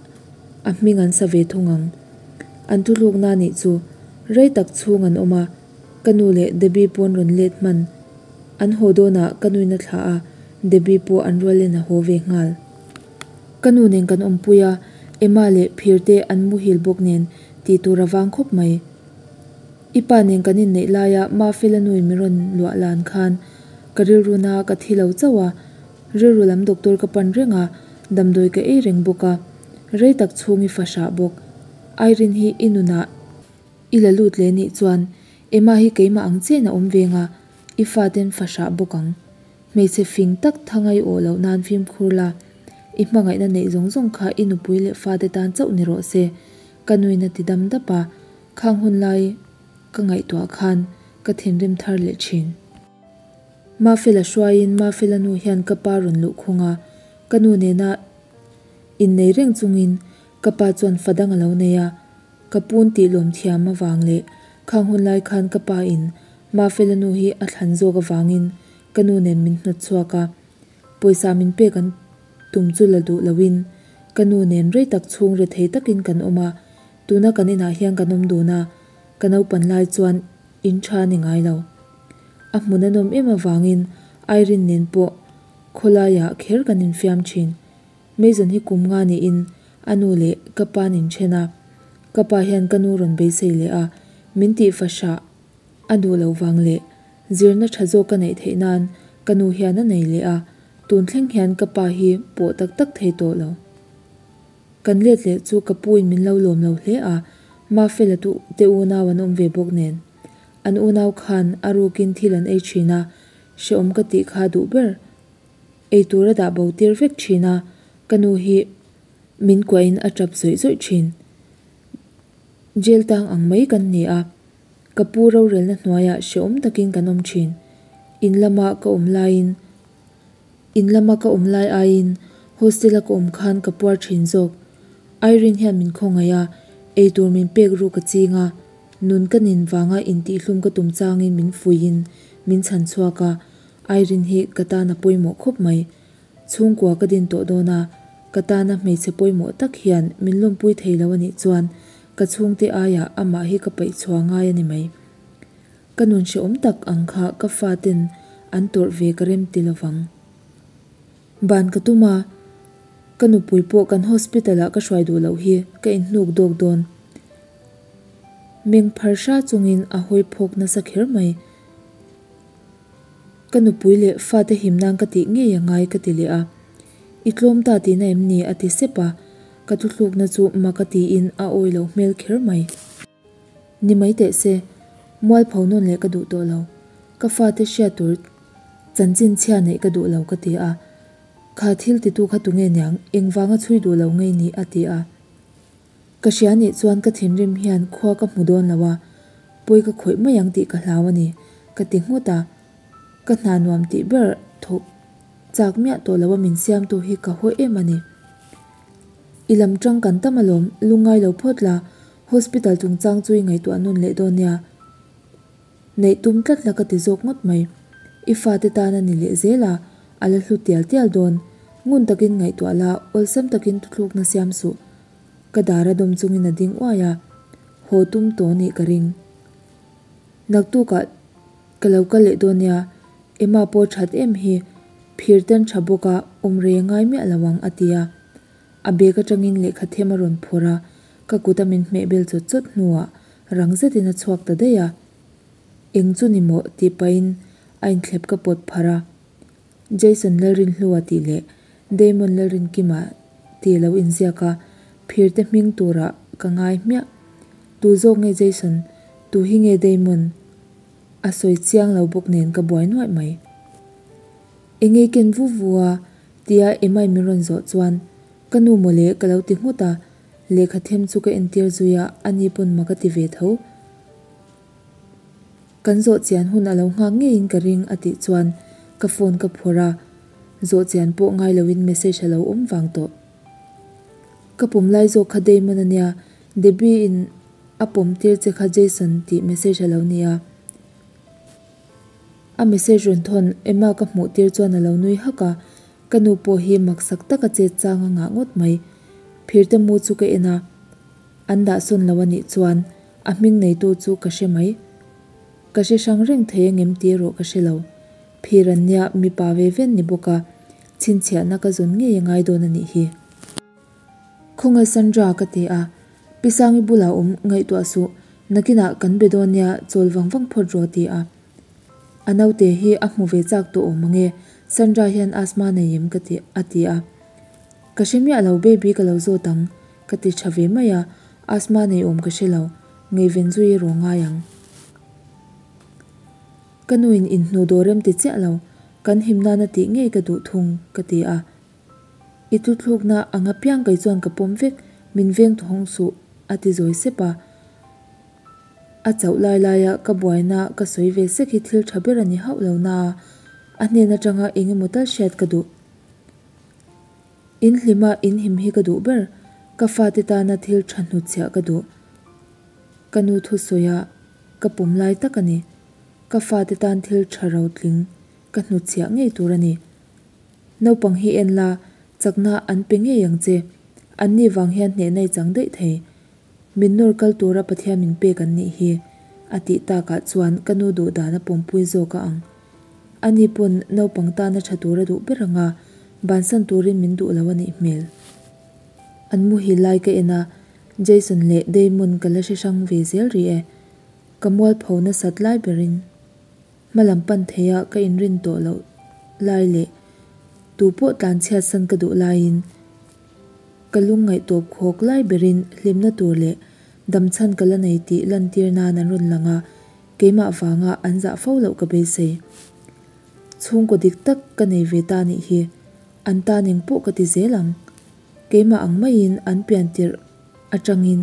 a hming an sa ve thung ang. An thuthlukna nih chu rei tak chhung an awm a, Ka nu leh Debbie pawn rawn let hman. An haw dawnah ka nuin a thlah a, Debbie pawh an rualin a haw ve nghal. Ka nu nen kan awmpui a, Emma leh Phir te an muhil bawk nen tih tur a vang khawp mai. I pa nen kan inneih laia Mafela nuin min rawn luah lan khan ka rilru na ka thi lo chauh a, rilru lam doctor ka pan reng a, damdawi ka ei reng bawk a, rei tak chhung i fahrah bawk. Irene hi i nunah. I la lut leh nih chuan Emma hi keimah ang chiahin a awm veng a, i faten fahrah bawk ang. Hmeichhe fing tak thangai awh loh nan fimkhur la, i hmangaihna neih zawng zawng kha i nupui leh fate tan chauh ni rawh se, ka nuin a ti dam dap a, khang hun lai ka ngaihtuah khan ka thinrim thar leh thin. Mafela hruaiin Mafela nu hian ka pa rawn luh khung a, ka nu nena innei reng chungin ka pa chuan fa dang a lo nei a, Ka pun tih lawm thiam avang leh khang hun lai khan ka pa in Mafela nu hi a thlan zawk avangin ka nu nen min hnawt chhuak a, pawisa min pek an tum chu la duh loin ka nu nen rei tak chhung rethei takin kan awm a, tuna kan inah hian kan awm dun a, ka naupan lai chuan in tha ni ngai lo. A hmun a nawm em avangin Irene nen pawh khawlaiah kher kan infiam thin. Mason hi kum nga niin a nu leh ka pa nin then a, ka pa hian ka nu rawn beisei leh a, min tih fahrah a duh loh vang leh zirna tha zawk ka neih theih nan ka nu hian a nei leh a, tun thleng hian ka pa hi pawh tak tak thei tawh lo. Kan let leh chu ka pu in min lo lawm lo hle a, Mafela tu te unau an awm ve bawk nen an unau khan a rukin thil an ei thin a, hrehawm ka tih kha duh ber. Eitur a dah bo tir vek thin a, ka nu hi min kuahin a tap zawih zawih thin. Jail tang ang mai kan ni a, ka pu rorelna hnuaiah hrehawm takin kan awm thin. In lama ka awm laiin In lama ka awm lai aiin hostel a ka awm khan ka puar thin zawk. Irene hian min khawngaih a, eitur min pek ruk a ching a, nun ka nin vanga intihhlum ka tum changin min fuihin min chhan chhuak a, Irene hi ka tan a pawimawh khawp mai. Chhungkua ka din tawh dawn a, ka tana hmeichhe pawimawh tak hian min lawmpui thei lo a nih chuan ka chhungte aiah amah hi ka paih chhuah ngai a ni mai. Ka nun hrehawm tak ang kha ka faten an tawrh ve ka rem ti lovang. Ban ka tum a, ka nupui pawh kan hospital ah ka hruai duh loh hi ka inhnuk dawk dawn. Meng phar hra chungin a hawi phawk nasa kher mai. Ka nupui leh fate him nan ka tih ngei a ngai ka ti leh a. I tlawm ta tihna em ni? a ti sep a, ka thuthlukna chu mak a tiin a awi loh hmel kher mai. Ni mai teh se, mualpho nawn leh ka duh tawh lo. Ka fate hriat tur chanchin chhia neih ka duh lo ka ti a. Kha thil titu kha tunge niang, engvanga chhui duh lo ngei ni? a ti a. Ka hria nih chuan ka thinrim hian khua ka hmu dawn lo a, pawi ka khawih mai ang tih ka hlau a ni, ka ti nghut a. Ka hna nuam tih ber thawk chak miah tawh lo a min siamtu hi ka haw em a ni. I lam tang kan tam alawm, lungngai lo phawt la, hospital chungchang chu i ngaihtuah nawn leh dawn nia. Neih tum tlat la ka ti zawk ngawt mai. I fate tan a ni leh zel a, a la hlu tial tial dawn. Ngun takin ngaihtuah la, awlsam takin thuthlukna siam suh. Ka dar a dawm chungin a ding uai a, haw tum tawh nih ka ring. Naktukah ka lo kal leh dawn nia, Emma pawh that em hi, phir ten tha bawk a, awm rei a ngai miah lo ang a ti a. A bag atangin lehkha them a rawn phawrh a, ka kut a min hmeh bel chawt chawt hnuah rang zetin a chhuak ta daih a. Eng chu ni maw tih pahin a inthlep ka pawt pharh a. Jason Lalrinhlua tih leh Damon Lalrinkima tih a lo inziak a, phirte hming turah ka ngai hmiah. Tu zawk nge Jason? Tu hi nge Damon? A sawi chiang lo bawk nen ka buai nuaih mai. Engei ken vu vu a? tia Emma in min rawn zawh chuan ka nu mawle ka lo ti nghut a, lehkha them chu ka entir zui a, ani pawn mak a ti ve tho. Kan zawh chian hun a lo nghak ngeiin ka ring a tih chuan ka phone ka phawrh a, zawh chian pawh ngai loin message a lo awm vang tawh. Ka pawm lai zawk kha Damon a nia, Debbie in a pawm tir che kha Jason tih message a lo ni a. A message rawn thawn Emma ka hmuh tir chuan a lo nui hak a, ka nu pawh hi maksak taka chet chang a ngah ngawt mai. Phirte mu chu ka en a, an dah sawn lo a nih chuan a hming neitu chu ka hre mai. Ka hre hrang reng thei angem tih erawh ka hre lo. Phir an nia mipa ve ven ni bawk a, chhinchhiahna ka zawn ngei a ngai dawn a nih hi. Khawngaih Sandra ka ti a, Pi Sangi bulah awm ngaihtuah suh, nakinah kan be dawn nia chawl vang vang phawt rawh ti a. A naute hi a hmu ve chak tawh awm ange, Sandra hian asthma nei em ka ti a ti a. Ka hre miah lo baby ka lo zawt ang ka ti tha ve mai a, asthma nei awm ka hre lo, ngaihven zui erawh ngai ang. Ka nuin inhnu dawr rem ti chiah lo, kan him nana tih ngei ka duh thung ka ti a. I tuthlukna ang apiang kei chuan ka pawm vek, min veng thaw hawng suh, a ti zawi sep a. A chauh lai laia ka buaina ka sawi ve sek hi thil tha ber a ni hauh lo naa, a hnen atanga eng emaw tal hriat ka duh. In hlima in him hi ka duh ber, ka fate tana thil tha hnutchhiah ka duh. Ka nu thusawia ka pawm lai tak a ni. Ka fate tan thil tha rotling ka hnutchhiah ngei tur a ni. Naupang hi en la, chakna an pe ngei ang che. Anni vang hian hnehna i chang daih thei. Min nawr kal tura Pathian min pek an nih hi, a tih takah chuan ka nu duh dan a pawmpui zawk a ang. Ani pawn naupang tana tha tura duh ber anga bansan turin min duh lo a nih hmel. An muhil lai ka en a, Jason leh Damon ka la hre hrang ve zel rih e. Ka mualpho nasat lai berin. Hmalam pan theia ka inrin tawh loh lai leh tu pawh tlanchhiat san ka duh laiin ka lungngaih tawp khawk lai berin hlimna tur leh damchhan ka la nei tih lantir nan an rawn lang a, keimah vanga an zah fo loh ka beisei. Chhungkaw dik tak ka nei ve ta nih hi an tan eng pawh ka ti zel ang. Keimah ang maiin an pian tirh atangin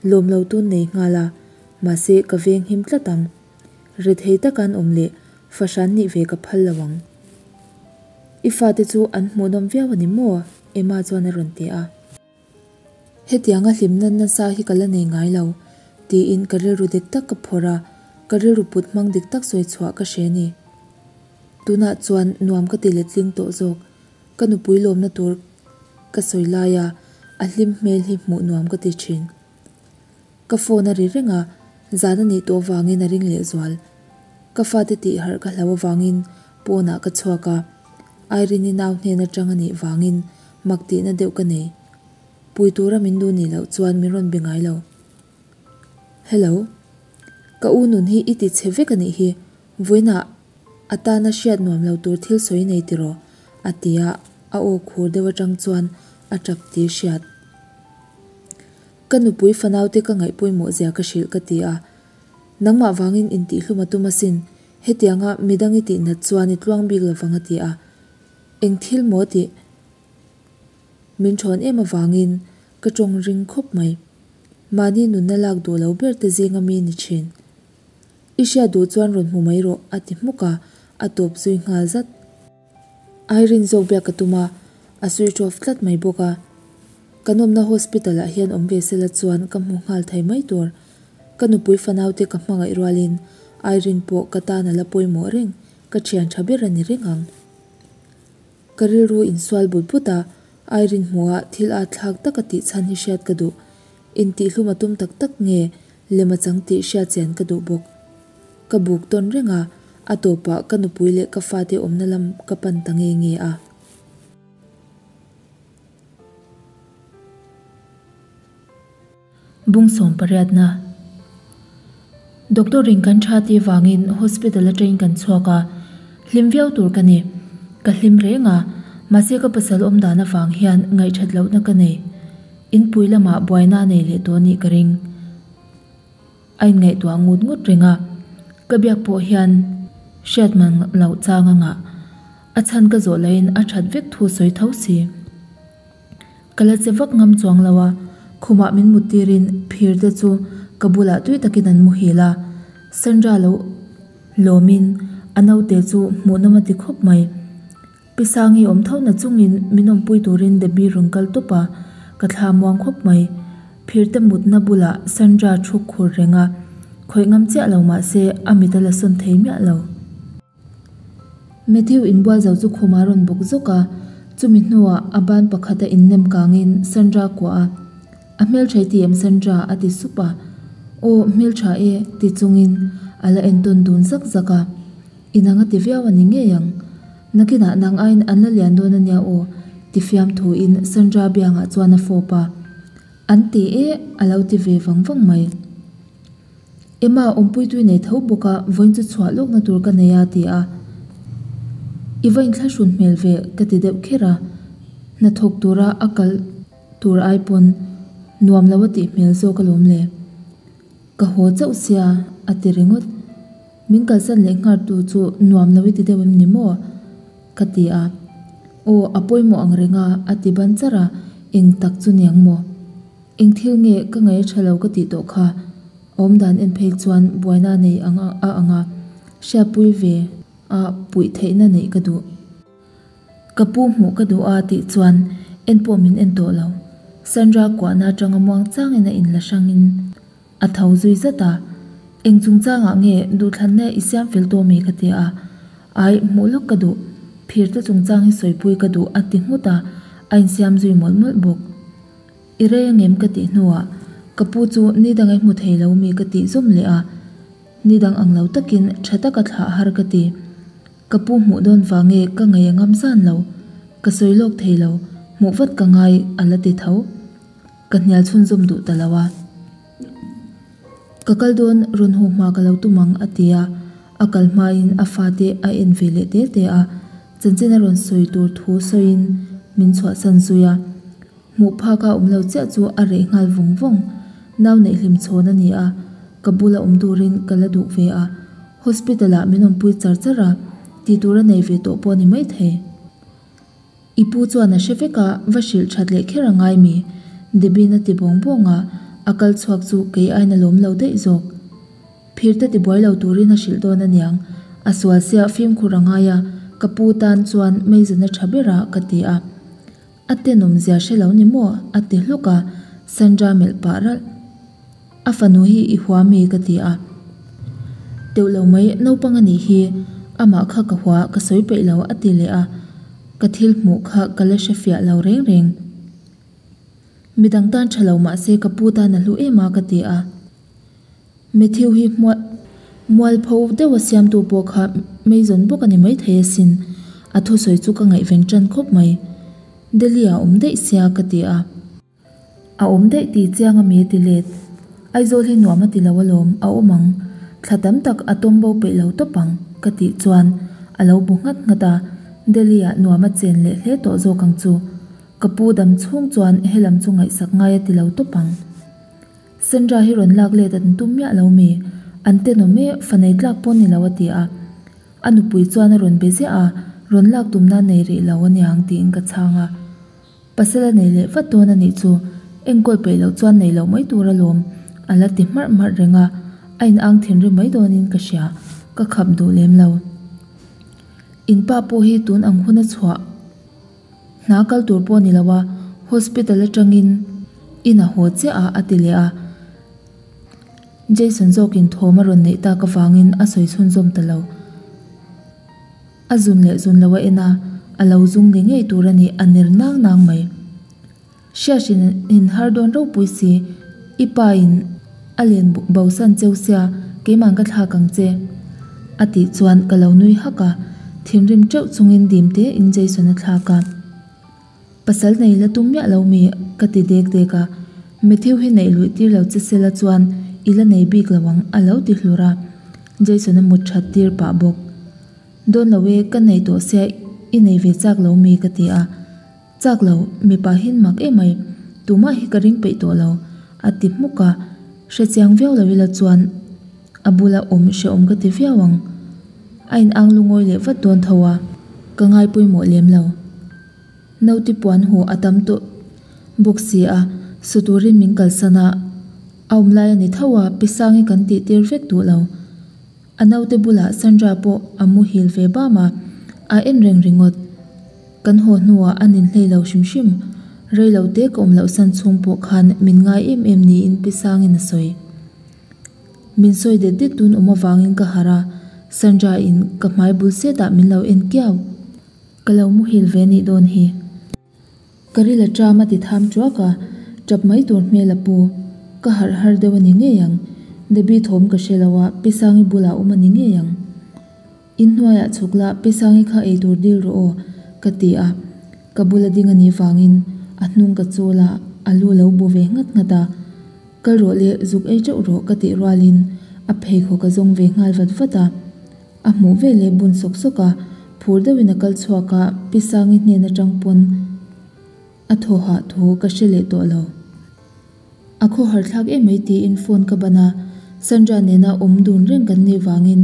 lawm lo tun nei nghal a, mahse ka veng him tlat ang. Rethei taka an awm leh fahran nih ve ka phal lo ang. I fate chu an hmuhnawm viau a ni maw? Emma chuan a rawn ti a. Hetianga hlimna nasa hi ka la nei ngai lo, tiin ka rilru dik tak ka phawrh a, ka rilru put hmang dik tak sawi chhuah ka hre ni. Tunah chuan nuam ka ti letling tawh zawk. Ka nupui lawmna tur ka sawi laia a hlim hmel hi hmuh nuam ka ti thin. Ka phone a ri reng a, zan a nih tawh avangin a ring lehzual. Ka fate tih harh ka hlau avangin pawnah ka chhuak a, Irene-i nau hnen atang a nih vangin mak tihna deuh ka nei. Pui tura min duh nih loh chuan min rawn be ngai lo. Hello. Ka u nun hi i ti chhe vek a nih hi, vawiinah a tana hriat nuam lo tur thil sawi nei tiraw? a ti a, a aw khur deuh atang chuan a tap tih hriat. Ka nupui fanaute ka ngaih pawimawh zia ka hrilh ka ti a, nangmah vangin intihhlum a tum asin, hetianga midang i tih nat chuan i tluang bik lovang a ti a, eng thil maw tih min thawn em avangin ka tawng ring khawp mai. Mahni nunna lak duh lo ber te zinga mi ni thin. I hriat duh chuan rawn hmu mai rawh a ti hmuk a, a tawp zui nghal zat. Irene zawk biak ka tum a, a switch off tlat mai bawk a. Kan awmna hospital ah hian awm ve sela chuan ka hmu nghal thei mai tur. Ka nupui fanaute ka hmangaih rualin Irene pawh ka tan a la pawimawh reng, ka thian tha ber a ni reng ang. Ka rilru insual but but a, Irene hmuha thil at thlak taka tih chhan hi hriat ka duh. Intihhlum a tum tak tak nge lem a chang tih hriat chian ka duh bawk. Ka buk tawn reng a, a tawpah ka nupui leh ka fate awmna lam ka pan ta nge nge a. Bung sawm pariatna Doctor in kan tha tih vangin hospital atangin kan chhuak a, hlim viau tur ka ni. Ka hlim reng a, Mahse ka pasal awm dan avang hian ngaihthat lohna ka nei. Inpui lamah buaina a nei leh tawh anih ka ring. A inngaihtuah ngut ngut reng a, ka biak pawh hian hriat man loh chang a ngah. A chhan ka zawh lahin a that vek thu sawi tho si. Ka la che vak ngam chuang lo a, khumah min mut tirin phir te chu ka bulah tui takin an muhil a, Sandra lo lawmin a naute chu hmuhnawm a ti khawp mai. Pi Sangi awm tho na chungin min awmpui turin Debbie rawn kal tawp a, ka thla muang khawp mai. Phirte mutna bulah Sandra thu khur reng a, khawih ngam chiah lo mah se a mit a la sawn thei miah lo. Matthew inbual zo chu khum a rawn bawk zawk a, chumi hnuah a ban pakhat a innem kangin Sandra kuah a, A hmeltha i ti em Sandra? a ti sup a, Aw hmeltha e ti chungin a la entawn dun zak zak a. Inang a ti viau a ni ngei ang. Nakinah nang aiin an la lian dawn a nia aw, ti fiamthuin Sandra biangah chuan a fawp a. An ti e, a lo ti ve vang vang mai. Emma awmpuitui nei tho bawk a, vawiin chu chhuah lawkna tur ka nei a, ti a. I va inthlahrun hmel ve, ka ti deuh kher a. Hnathawk tura a kal tur ai pawn nuam lo a tih hmel zawk alawm le. Ka haw chauh sia, a ti ringawt. Min kalsan leh nghar tu chu nuam lo i ti deuh em ni maw? Ka ti a. Aw, a pawimawh ang reng a, a ti ban char a, eng tak chu niang maw? Eng thil nge ka ngaih a tha lo ka tih tawh kha? A awmdan en phei chuan buaina a nei ang a ang a, hriatpui ve a puih theihna neih ka duh. Ka pu hmuh ka duh a tih chuan en pawh min en tawh lo. Sandra kuahna atanga muang changin a inla hrangin a tho zui zat a, Eng chungchangah nge duhthlanna i siam fel tawh mi ka ti a, Ai, hmuh lawk ka duh, phirte chungchang hi sawipui ka duh a ti nghut a, a insiam zui mawlh mawlh bawk. I rei angem ka tih hnuah ka pu chu ni dang i hmu thei lo mi ka tih zawm leh a, ni dang ang lo takin tha taka thlah har ka ti. Ka pu hmuh dawn vang nge ka ngaih a ngam zan lo, ka sawi lawk thei lo, hmuh vat ka ngai a la ti tho. Ka hnial chhunzawm duh ta lo a. Ka kal dawn rawn haw hma ka lo tum ang a ti a, a kal hmain a fate a en ve leh te te a, chanchin a rawn sawi tur thu sawiin min chhuahsan zui a. Hmuh phak a awm lo chiah chu a reh nghal vawng vawng. Nau neih hlim chhawn a ni a, ka bula awm turin ka la duh ve a. Hospital ah min awmpui char char a, tih tur a nei ve tawh pawh a ni maithei. I pu chuan a hre vek a, va hrilh that leh kher a ngai mi? Debbie-in a ti bawng bawng a, a kal chhuak chu kei aiin a lawm lo daih zawk. Phirte tibuai lo turin a hrilh dawn aniang, a sual sia fimkhur a ngai a, ka pu tan chuan meizen a tha ber a, ka ti a. A tenawm zia hre lo ni maw? a ti hluk a, Sandra melh pah ralh. A fanu hi i hua mi? ka ti a. Teuh lo mai, naupang a nih hi, amah kha ka hua, ka sawi peih lo a ti leh a, ka thil hmuh kha ka la hre fiah lo reng reng. Midang tan tha lo mahse ka pu tan a hlu em a ka ti a. Matthew hi mualpho deuha siamtu pawh kha Mason bawk a ni maithei asin, a thusawi chu ka ngaihven tan khawp mai. Delhi ah awm daih sia ka ti a. A awm daih tih chiang a mi a ti let. Aizawl hi nuam a ti lo alawm, a awm ang. Thla tam tak a tawm bo peih lo tawp ang ka tih chuan a lo bu nghat nghat a, Delhi ah nuam a chen leh hle tawh zawk ang chu. Ka pu dam chhung chuan helam chu ngaihsak ngai a ti lo tawp ang. Sandra hi rawn lak let an tum miah lo mi? An tenawm e, fa nei tlak pawh ni lo a ti a. A nupui chuan a rawn be ziah a, rawn lak tumna nei rih lo aniang tiin ka chhang a. Pasal a nei leh vat dawn a nih chu, enkawl peih loh chuan nei loh mai tur alawm a la ti hmarh hmarh reng a, a in ang thinrim mai dawnin ka hria, ka khap duh lem lo. In pa pawh hi tun ang hun a chhuah. Hna kal tur pawh ni lo a, hospital atangin in a haw chiah a a ti leh a. Jason zawkin thawm a rawn neih tak avangin a sawi chhunzawm ta lo. A zun leh zun lo a en a, a lo zung ni ngei tur a ni, a ner nang nang mai. Hriathrin in har dawn ropui si, i pa in a len bosan cheu sia keimah ka thlak ang che a tih chuan ka lo nui hak a, thinrim teuh chungin dim te in Jason a thlak a. Pasal nei la tum miah lo mi ka ti dek dek a, Matthew hi neih luih tir lo che sela chuan i la nei bik lo ang a lo ti hlur a, Jason a mut that tir pah bawk. Dawn lo e, ka nei tawh sia I nei ve chak lo mi ka ti a, Chak lo, mipa hin mak emai, tumah hi ka ring peih tawh lo a ti hmuk a, hrechiang viau lo ila chuan a bula awm hrehawm ka ti viau ang. A in ang lungawi leh vat dawn tho a, ka ngai pawimawh lem lo. Naute puan huh a tam tawh bawk si a, su turin min kalsan a, a awm lai a ni tho a, Pi Sangi kan tih tir vek duh lo. A naute bulah Sandra pawh a muhil ve bam a, a en reng ringawt. Kan haw hnuah a ninhlei lo hrim hrim. Rei lo te ka awm loh san chhung pawh khan min ngai em em niin Pi Sangin a sawi. Min sawi det det tun awm avangin ka harh a, Sandra in ka hmai bul setah min lo en kiau. Ka lo muhil ve nih dawn hi. Ka ril a ṭam a ti tham ṭuak a, ṭap mai tur hmel a pu. Ka harh har deuh a ni ngei ang. Debbie thawm ka hre lo a, Pi Sangi bulah awm a ni ngei ang. In hnuaiah chhuk la, Pi Sangi kha ei tur dil rawh aw, ka ti a. Ka bula ding a nih vangin a hnung ka chawl a, a lu lo bu ve nghat nghat a. Kal rawh le, zuk ei ṭeuh rawh ka tih rualin a pheikhawk a zawng ve nghal vat vat a. A hmuh ve leh bun sawk sawk a, phur deuhin a kal chhuak a, Pi Sangi hnen atang pawn a thaw hah thu ka hre leh tawh lo. A khawhar thlak em mai tiin phone ka ban a, Sandra nena awm dun reng kan nih vangin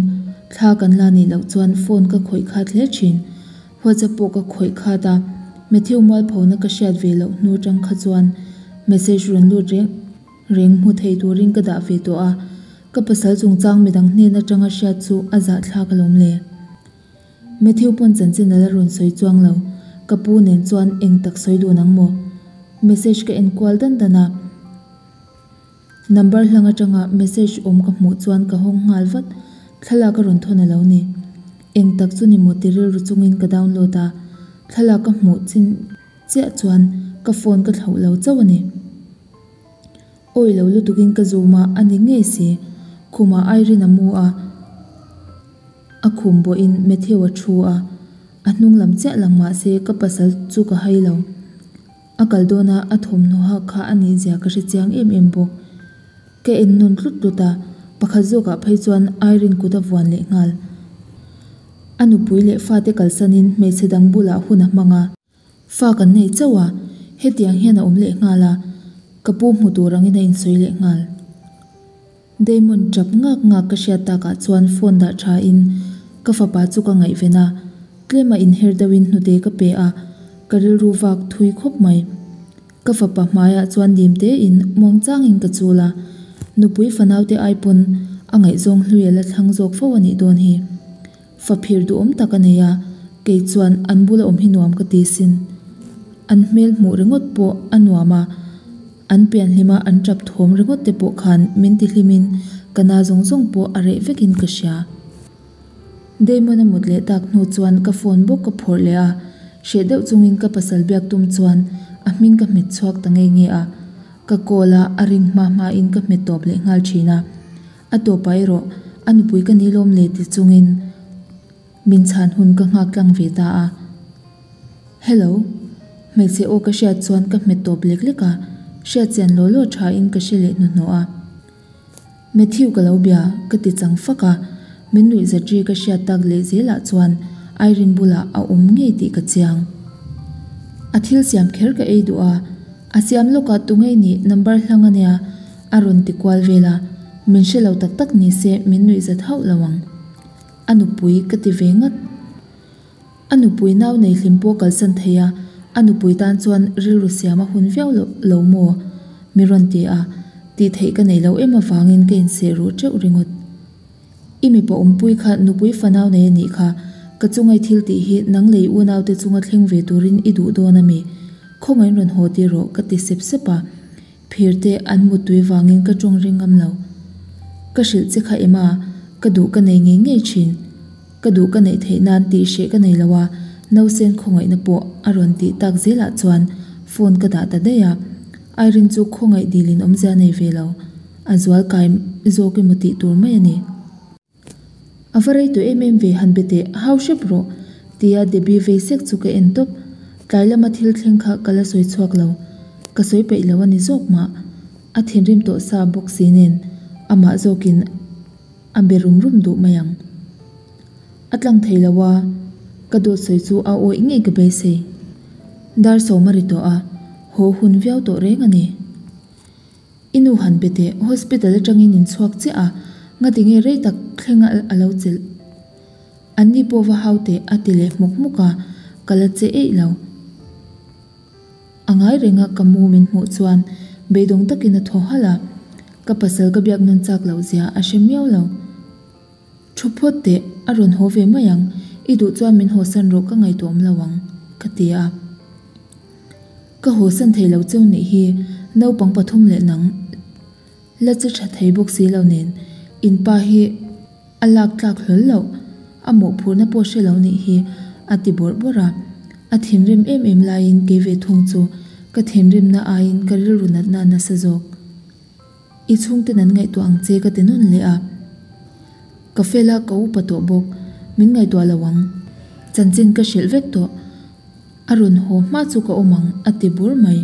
thla kan la nih loh chuan phone ka khawih khat hle thin. WhatsApp pawh ka khawih khat a, Matthew mualphona ka hriat ve loh hnu tang kha chuan message rawn lut reng reng hmu thei turin ka dah ve tawh a, Ka pasal chungchang midang hnen atanga hriat chu a zahthlak alawm le. Matthew pawn chanchin a la rawn sawi chuang lo, ka pu nen chuan eng tak sawi dun ang maw? Message ka en kual dan dan a, number hlang atanga message awm ka hmuh chuan ka hawng nghal vat, thlalak a rawn thawn a lo ni. Eng tak chu ni maw ti rilru chungin ka download a, thlalak ka hmuh chin chiah chuan ka phone ka thlauh lo chauh a ni. Awi lo lutukin ka zoom a, a ni ngei si. Khumah Irene a mu a, a khum bawhin Matthew a thu a, a hnung lam chiah lang mah se ka pasal chu ka hai lo. A kal dawn a, a thawmhnaw hak kha a nih zia ka hre chiang em em bawk. Ka en nawn tlut tlut a, pakhat zawkah phei chuan Irene kut a vuan leh nghal. A nupui leh fate kalsanin hmeichhe dang bulah hun a hmang a. Fa kan nei chauh a, hetiang hian a awm leh nghal a, ka pu hmu tur angin a insawi leh nghal. Damon tap ngak ngak ka hriat takah chuan phone dah tha in ka fapa chu ka ngaihven a, tlema inher deuhin hnute ka pe a, ka rilru vak thui khawp mai. Ka fapa hmaiah chuan dim tein muangchangin ka chul a, nupui fanaute ai pawn a ngaihzawng hlui a la thlang zawk fo a nih dawn hi. Faphir duhawm tak a nei a, kei chuan an bula awm hi nuam ka ti sin. An hmel hmuh ringawt pawh a nuam a, an pianhlima an tap thawm ringawt te pawh khan min ti hlimin ka na zawng zawng pawh a reh vekin ka hria. Damon a mut leh tak hnu chuan ka phone bawk ka phawrh leh a, hreh deuh chungin ka pasal biak tum chuan a hming ka hmet chhuak ta ngei nge a, ka call a, a ring hma hmain ka hmet tawp leh nghal thin a. A tawpah erawh a nupui ka ni lawm le ti chungin min chhan hun ka nghak tlang ve ta a. Hello. Hmeichhe aw ka hriat chuan ka hmet tawp lek lek a, hriat chian law law tha in ka hre leh hnuhnawh a. Matthew ka lo bia ka ti chang fak a, min nuih zat ri ka hriat tak leh zelah chuan Irene bulah a awm ngei tih ka chiang. A thil siam kher ka ei duh a, a siam lawkah tungei nih number hlang a nia A rawn ti kual vel a, min hre lo tak tak ni se min nuih zat hauh lo ang. A nupui ka ti ve ngat. A nupui nau nei hlim pawh kalsan thei a, a nupui tan chuan rilru siam a hun viau lo lo maw? Mi rawn ti a, tih theih ka nei lo em avangin ka inseh ruh teuh ringawt. I mipa awmpui kha nupui fanau nei a nih kha, ka chunga i thil tih hi nang lei unaute chunga thleng ve turin i duh dawn a mi? Khawngaih rawn haw tir rawh ka ti sep sep a. Phir te an muttui vangin ka tawng ring ngam lo. Ka hrilh che kha Emma, ka duh ka nei ngei ngei thin. Ka duh ka neih theih nan tih hreh ka nei lo a, Nausen khawngaihna pawh a rawn tih tak zelah chuan phone ka dah ta daih a. Irene chu khawngaih dilin awmzia nei ve lo, a zual kai zawk emaw tih tur mai a ni. A va rei tawh em em ve han be teh, hau hrep rawh, tia Debbie vei sek chu ka en tawp. Tlai lama thil thleng kha ka la sawi chhuak lo, ka sawi peih lo a ni zawk mah. A thinrim tawh sa bawk si nen amah zawkin a be rum rum duh mai ang. A tlang thei lo a, Ka dawt sawi chu a awih ngei ka beisei. Dar sawm a ri tawh a, haw hun viau tawh reng a ni. I nu han be teh, hospital atangin in chhuak chiah a, ngati nge rei tak thleng a lo chelh. An ni pawh va hau teh a ti leh hmuk hmuk a, ka la che eih lo. A ngai reng a ka mu min hmuh chuan beidawng takin a thaw halh a, ka pasal ka biak nawn chak loh zia a hre miau lo. Thu phawt teh, a rawn haw ve mai ang, i duh chuan min hawsan rawh ka ngaihtuah awm lo ang, ka ti a. Ka hawsan thei lo cheu nih hi naupang pathum leh nang la che tha thei bawk si lo nen in pa hi a lak tlak hlawl loh, a mawhphurhna pawh hre lo nih hi a ti bawrh bawrh a. A thinrim em em laiin kei ve thung chu ka thinrimna aiin ka rilru natna a nasa zawk. I chhungten an ngaihtuah ang che ka ti nawn leh a. Ka fel a, ka upa tawh bawk. Min ngaihtuah lo ang. Chanchin ka hrilh vek tawh. A rawn haw hma chu ka awm ang, a ti bur mai.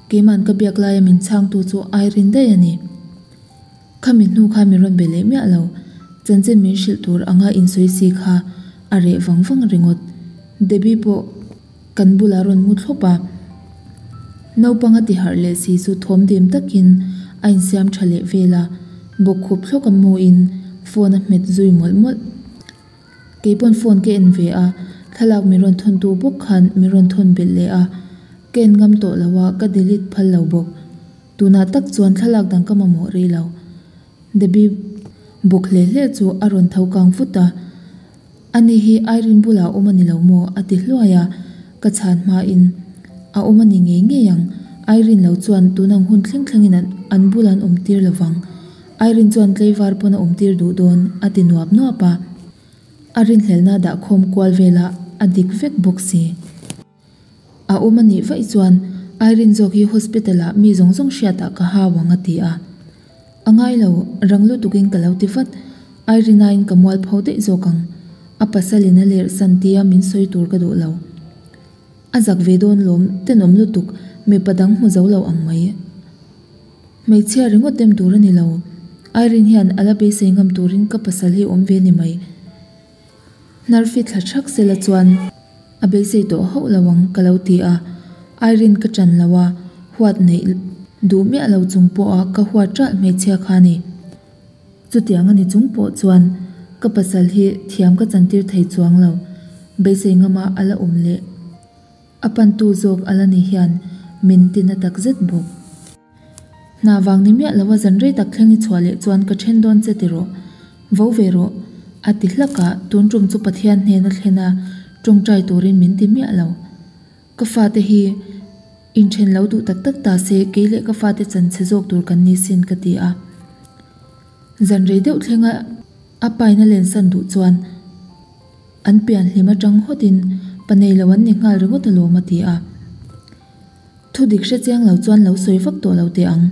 Keima'n ka biak laia min chhangtu chu Irene daih a ni. Khami hnu kha min rawn be leh miah lo. Chanchin min hrilh tur anga insawi si kha a reh vang vang ringawt. Debbie pawh. Kan bulah rawn mu thlawp a, naupang a ti harh leh si chu thawm dim takin a insiam tha leh vel a, bawkkhup thlawk a muin phone a hmet zui mawlh mawlh. Kei pawn phone ka en ve a, thlalak min rawn thawn tu bawk khan min rawn thawn belh leh a, ka en ngam tawh lo a, ka delete phal lo bawk. Tunah tak chuan thlalak dang ka mamawh rih lo. Debbie bawk hle hle chu a rawn tho kang vut a. Ani hi Irene bulah a awm a ni lo maw? a ti hluai a, ka chhan hmain a awm a ni ngei ngei ang. Irene lo chuan tun ang hun thleng thlengin an bulah an awm tir lo vang. Irene chuan tleivar pawn a awm tir duh dawn a ti nuap nuap a, a rinhlelhna dahkhawm kual velah a dik vek bawk si. A awm a nih vaih chuan Irene zawk hi hospital ah mi zawng zawng hriat ah ka hau ang a ti a. A ngai lo, rang lutuk in ka lo ti vat. Irene aiin ka mual pho daih zawk ang. A pasal in a lerh san tia min sawi tur ka duh lo. A zak ve dawn lawm, tenawm lutuk, mipa dang hmu zo lo ang mai. Hmeichhia ringawt dem tur a ni lo. Irene hian a la beisei ngam turin ka pasal hi awm ve ni mai. Hnarfi thla thak sela chuan a beisei tawh hauh lo ang ka lo ti a, Irene ka ṭan lo a, huat neih duh miah lo chung pawha ka huat ṭalh hmeichhia kha a ni. Chutiang a ni chung pawh chuan ka pasal hi thiam ka chantir thei chuang lo, beisei ngama a la awm leh a pantu zawk a la ni hian min ti na takzet bawk. Hna vang ni miah lo a zan rei tak thleng i chhuah leh chuan ka then dawn che ti rawh. Vo ve rawh. A ti hlak a, tun tum chu Pathian hnena thlen a tawngtai turin min ti miah lo. Ka fate hi inthen lo duh tak tak ta se kei leh ka fate chan chhe zawk tur kan ni sin ka ti a. Zan rei deuh thlenga a paina lensan duh chuan an pian hlim atang hawtin pa nei lo an ni nghal ringawt alawm a ti a. Thu dik hre chiang lo chuan lo sawi vak tawh lo teh ang.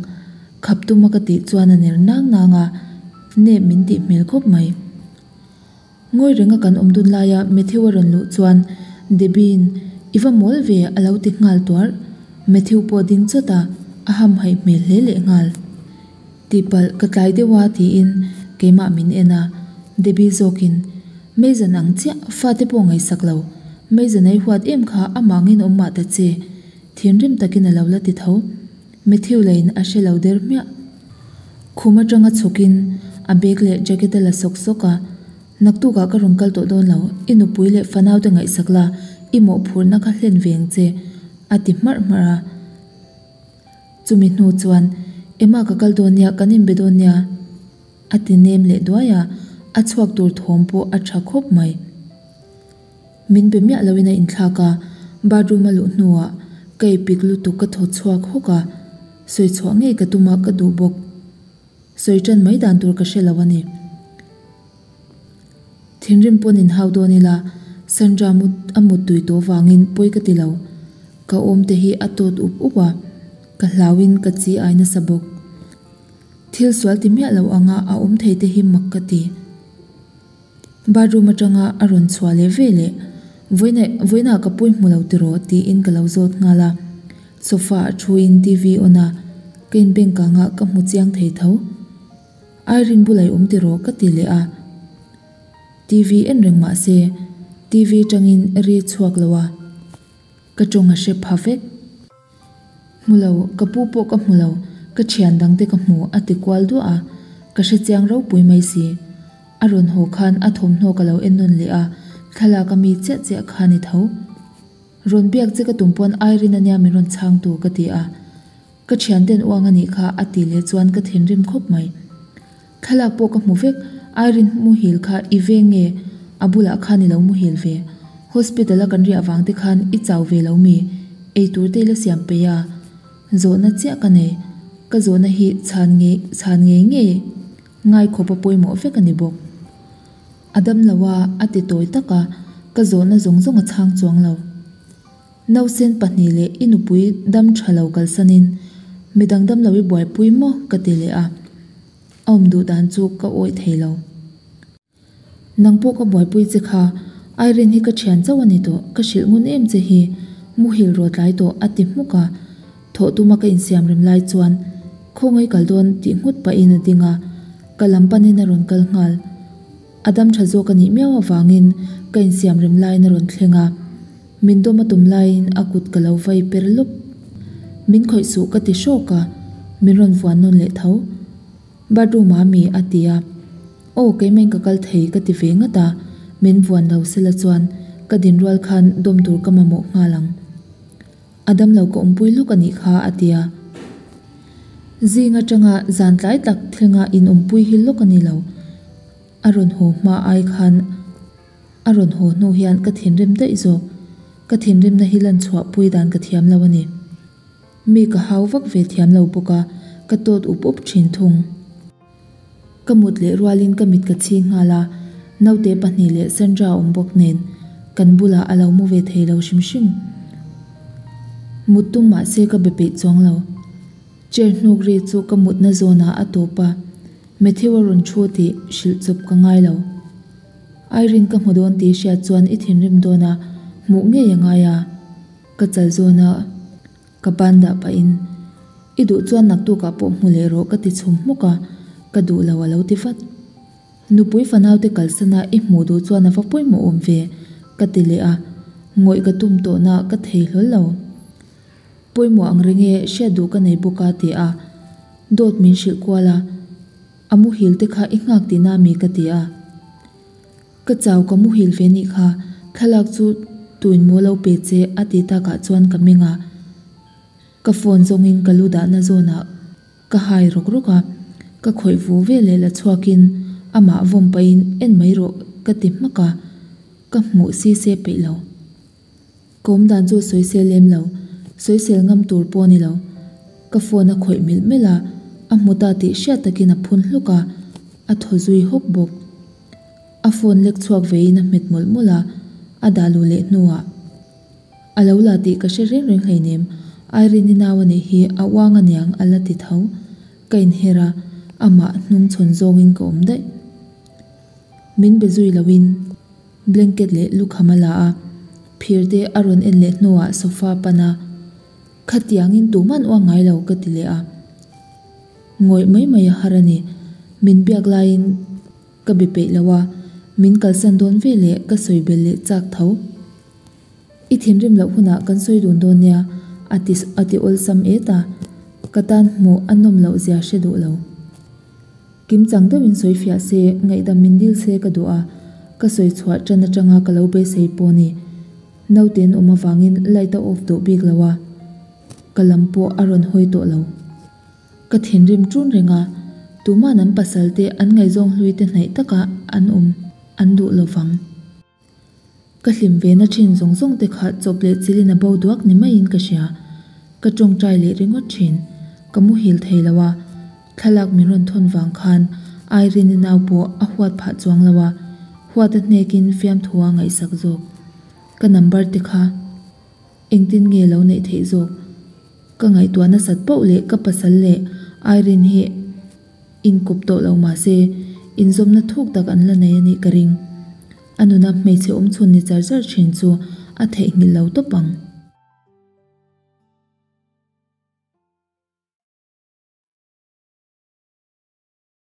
Khap tuma ka tih chuan a ner nang nang a, nep min tih hmel khawp mai. Ngawi renga kan awm dun laia Matthew a rawn luh chuan Debbie-in I va mawl ve a lo ti nghal tuarh. Matthew pawh ding chawt a, a hamhaih hmel hle leh nghal. Tihpalh ka tlai deuh a tiin keimah min en a, Debbie zawkin Meizan ang chiah, fate pawh ngaihsak lo. Meizan ei huat em kha amah angin awm mah ta che. Thinrim takin a lo la ti tho. Matthew lain a hre lo der hmiah. Khum atanga chhukin a bag leh jacket a la sawk sawk a, Naktukah ka rawn kal tawh dawn lo, i nupui leh fanaute ngaihsak la, i mawhphurhna kha hlen ve ang che, a ti hmarh hmarh a. Chumi hnu chuan, Emma ka kal dawn nia, kan inbe dawn nia, a ti nem leh duai a, a chhuak tur thawm pawh a tha khawp mai. Min be miah loin a inthlak a, bathroom a luh hnuah ka ipik lutuk ka thaw chhuak hawk a, sawi chhuah ngei ka tum a ka duh bawk. Sawi tan mai dan tur ka hre lo a ni. Thinrim pawn inhau dawn ila, Sandra mut a mut tui tawh vangin pawi ka ti lo. Ka awm te hi a tawt up up a, ka hlauin ka chi ai nasa bawk. Thil sual ti miah lo anga a awm thei te hi mak ka ti. Bathroom atanga a rawn chhuah leh ve leh, Vawiina vawiinah ka pawi hmu lo tiraw? tiin ka lo zawt nghal a. Sofa ah thuin TV on a, ka inbeng kangah ka hmu chiang thei tho. Irene bulah i awm tiraw? ka ti leh a. TV en reng mah se, TV tangin ri chhuak lo a, ka tawng a hre pha vek. Hmu lo, ka pu pawh ka hmu lo, ka thian dangte ka hmu a ti kual duah a, ka hre chiang ropui mai si. A rawn haw khan a thawmhnaw ka lo en nawn leh a, thlalak a mi chiah chiah kha ni tho. Rawn biak che ka tum pawn Irene ania min rawn chhang tu ka ti a, ka thianten uang a nih kha a ti leh chuan ka thinrim khawp mai. Thlalak pawh ka hmu vek, Irene muhil kha i veng nge? A bulah khan i lo muhil ve. Hospital a kan riah vang te khan i chau ve lo mi? Eitur te i la siam peih a? Zawhna chiah ka nei. Ka zawhna hi chhan ngei chhan ngei ngei ngai khawp a pawimawh vek a ni bawk. A dam lo a, a ti tawi tak a, ka zawhna zawng zawng a chhang chuang lo. Nausen pahnih leh i nupui dam tha lo kalsanin midang dam lo i buaipui maw ka ti leh a, a awm duh dan chu ka awih thei lo. Nang pawh ka buaipui che kha, Irene hi ka thian chauh a ni tawh, ka hrilh ngun em che hi, muhil rawh tlai tawh a ti hmuk a, thawh tuma ka insiam rem lai chuan khawngaih kal dawn tih nghut pahin a ding a, ka lam panin a rawn kal nghal. A dam tha zawk a nih miau avangin ka insiam rem laiin a rawn thleng a, min dawm a tum laiin a kut ka lo vai per lawp. Min khawih suh ka ti hrawk a, min rawn vuan nawn leh tho. Bathroom ah mi a ti a, Aw keimah in ka kal thei ka ti ve ngat a, min vuan lo sela chuan ka din rual khan dawm tur ka mamawh nghal ang. A damlo ka awmpui lawk a nih kha a ti a. Zing atanga zan tlai tak thlenga in awmpui hi lawk a ni lo. A rawn haw hma ai khan a rawn haw hnu hian ka thinrim daih zawk. Ka thinrimna hi lan chhuah pui dan ka thiam lo a ni. Mi ka hau vak ve thiam lo bawk a, ka tawt up up thin thung. Ka mut leh rualin ka mit ka chhing nghal a, naute pahnih leh Sandra awm bawk nen kan bulah a lo mu ve thei lo hrim hrim. Mut tum mah se ka be peih chuang lo. Chair hnuk ri chu ka mutna zawnah a tawp a, Matthew a rawn thu tih hrilh chawp ka ngai lo. Irene ka hmu dawn tih hriat chuan i thinrim dawn a, hmuh ngei a ngai a, ka chal zawn a. Ka ban dah pahin, I duh chuan naktukah pawh hmu leh rawh ka ti chhum hmuk a, ka duh lo a lo ti vat. Nupui fanaute kalsana i hmuh duh chuan a va pawimawh awm ve, ka ti leh a, ngawih ka tum tawhna ka thei hlawl lo. Pawimawh ang reng e, hriat duh ka nei bawk a ti a, dawt min hrilh kual a, a muhil te kha i nghak tihna mi ka ti a. Ka chau ka muhil ve nih kha, thlalak chu tuin maw lo pe che a ti takah chuan ka meng a, ka phone zawngin ka lu dahna zawnah ka hai rawk rawk a, ka khawih vu ve leh la chhuakin amah vawm pahin en mai rawh ka ti hmak a, ka hmuh si se peih lo. Ka awm dan chu sawisel lem lo, sawisel ngam tur pawh a ni lo. Ka phone a khawih milh milh a, a hmu ta tih hriat takin a phun hluk a, a thaw zui hawk bawk. A phone lek chhuak veiin a hmet mawlh mawlh a, a dah luh leh hnuah, A lo la tih ka hre reng reng hleinem, Irene-i nau a nih hi a uang aniang a la ti tho. Ka inher a, amah hnung chhawn zawngin ka awm daih. Min be zui loin blanket leh lukham a la a, phir te a rawn en leh hnuah sofa a pan a, Khatiangin tuman uang ngai lo ka ti leh a. Ngawih mai mai a har a ni. Min biak laiin ka be peih lo a, min kalsan dawn ve leh ka sawi bel leh chak tho. I thinrim loh hunah kan sawi dun dawn nia a ti a ti awlsam et a, ka tan hmuh a nawm loh zia hre duh lo. Kim chang deuhin sawi fiah se, ngaihdam min dil se ka duh a, ka sawi chhuah tan atanga ka lo beisei pawh ni. Naute an awm avangin light a off duh bik lo a, ka lam pawh a rawn hawi tawh lo. Ka thinrim ṭun reng a, tuman an pasal te an ngaihzawng hlui te hnaih taka an awm an duh lo vang. Ka hlim ve na ṭhin zawng zawng te kha chawp leh chilin a bo duak ni maiin ka hria. Ka ṭawngṭai leh ringawt ṭhin. Ka muhil thei lo a, thlalak min rawn thawn vang khan Irene-i nau pawh a huat phah chuang lo a, huat a hnekin fiamthu a ngaihsak zawk. Ka number te kha engtin nge lo neih theih zawk? Ka ngaihtuah nasat poh leh ka pasal leh Irene hi inkawp tawh lo mahse inzawmna thuk tak an la nei a nih ka ring. A nuna hmeichhe awmchhun ni char char thin chu a theihnghilh lo tawp ang.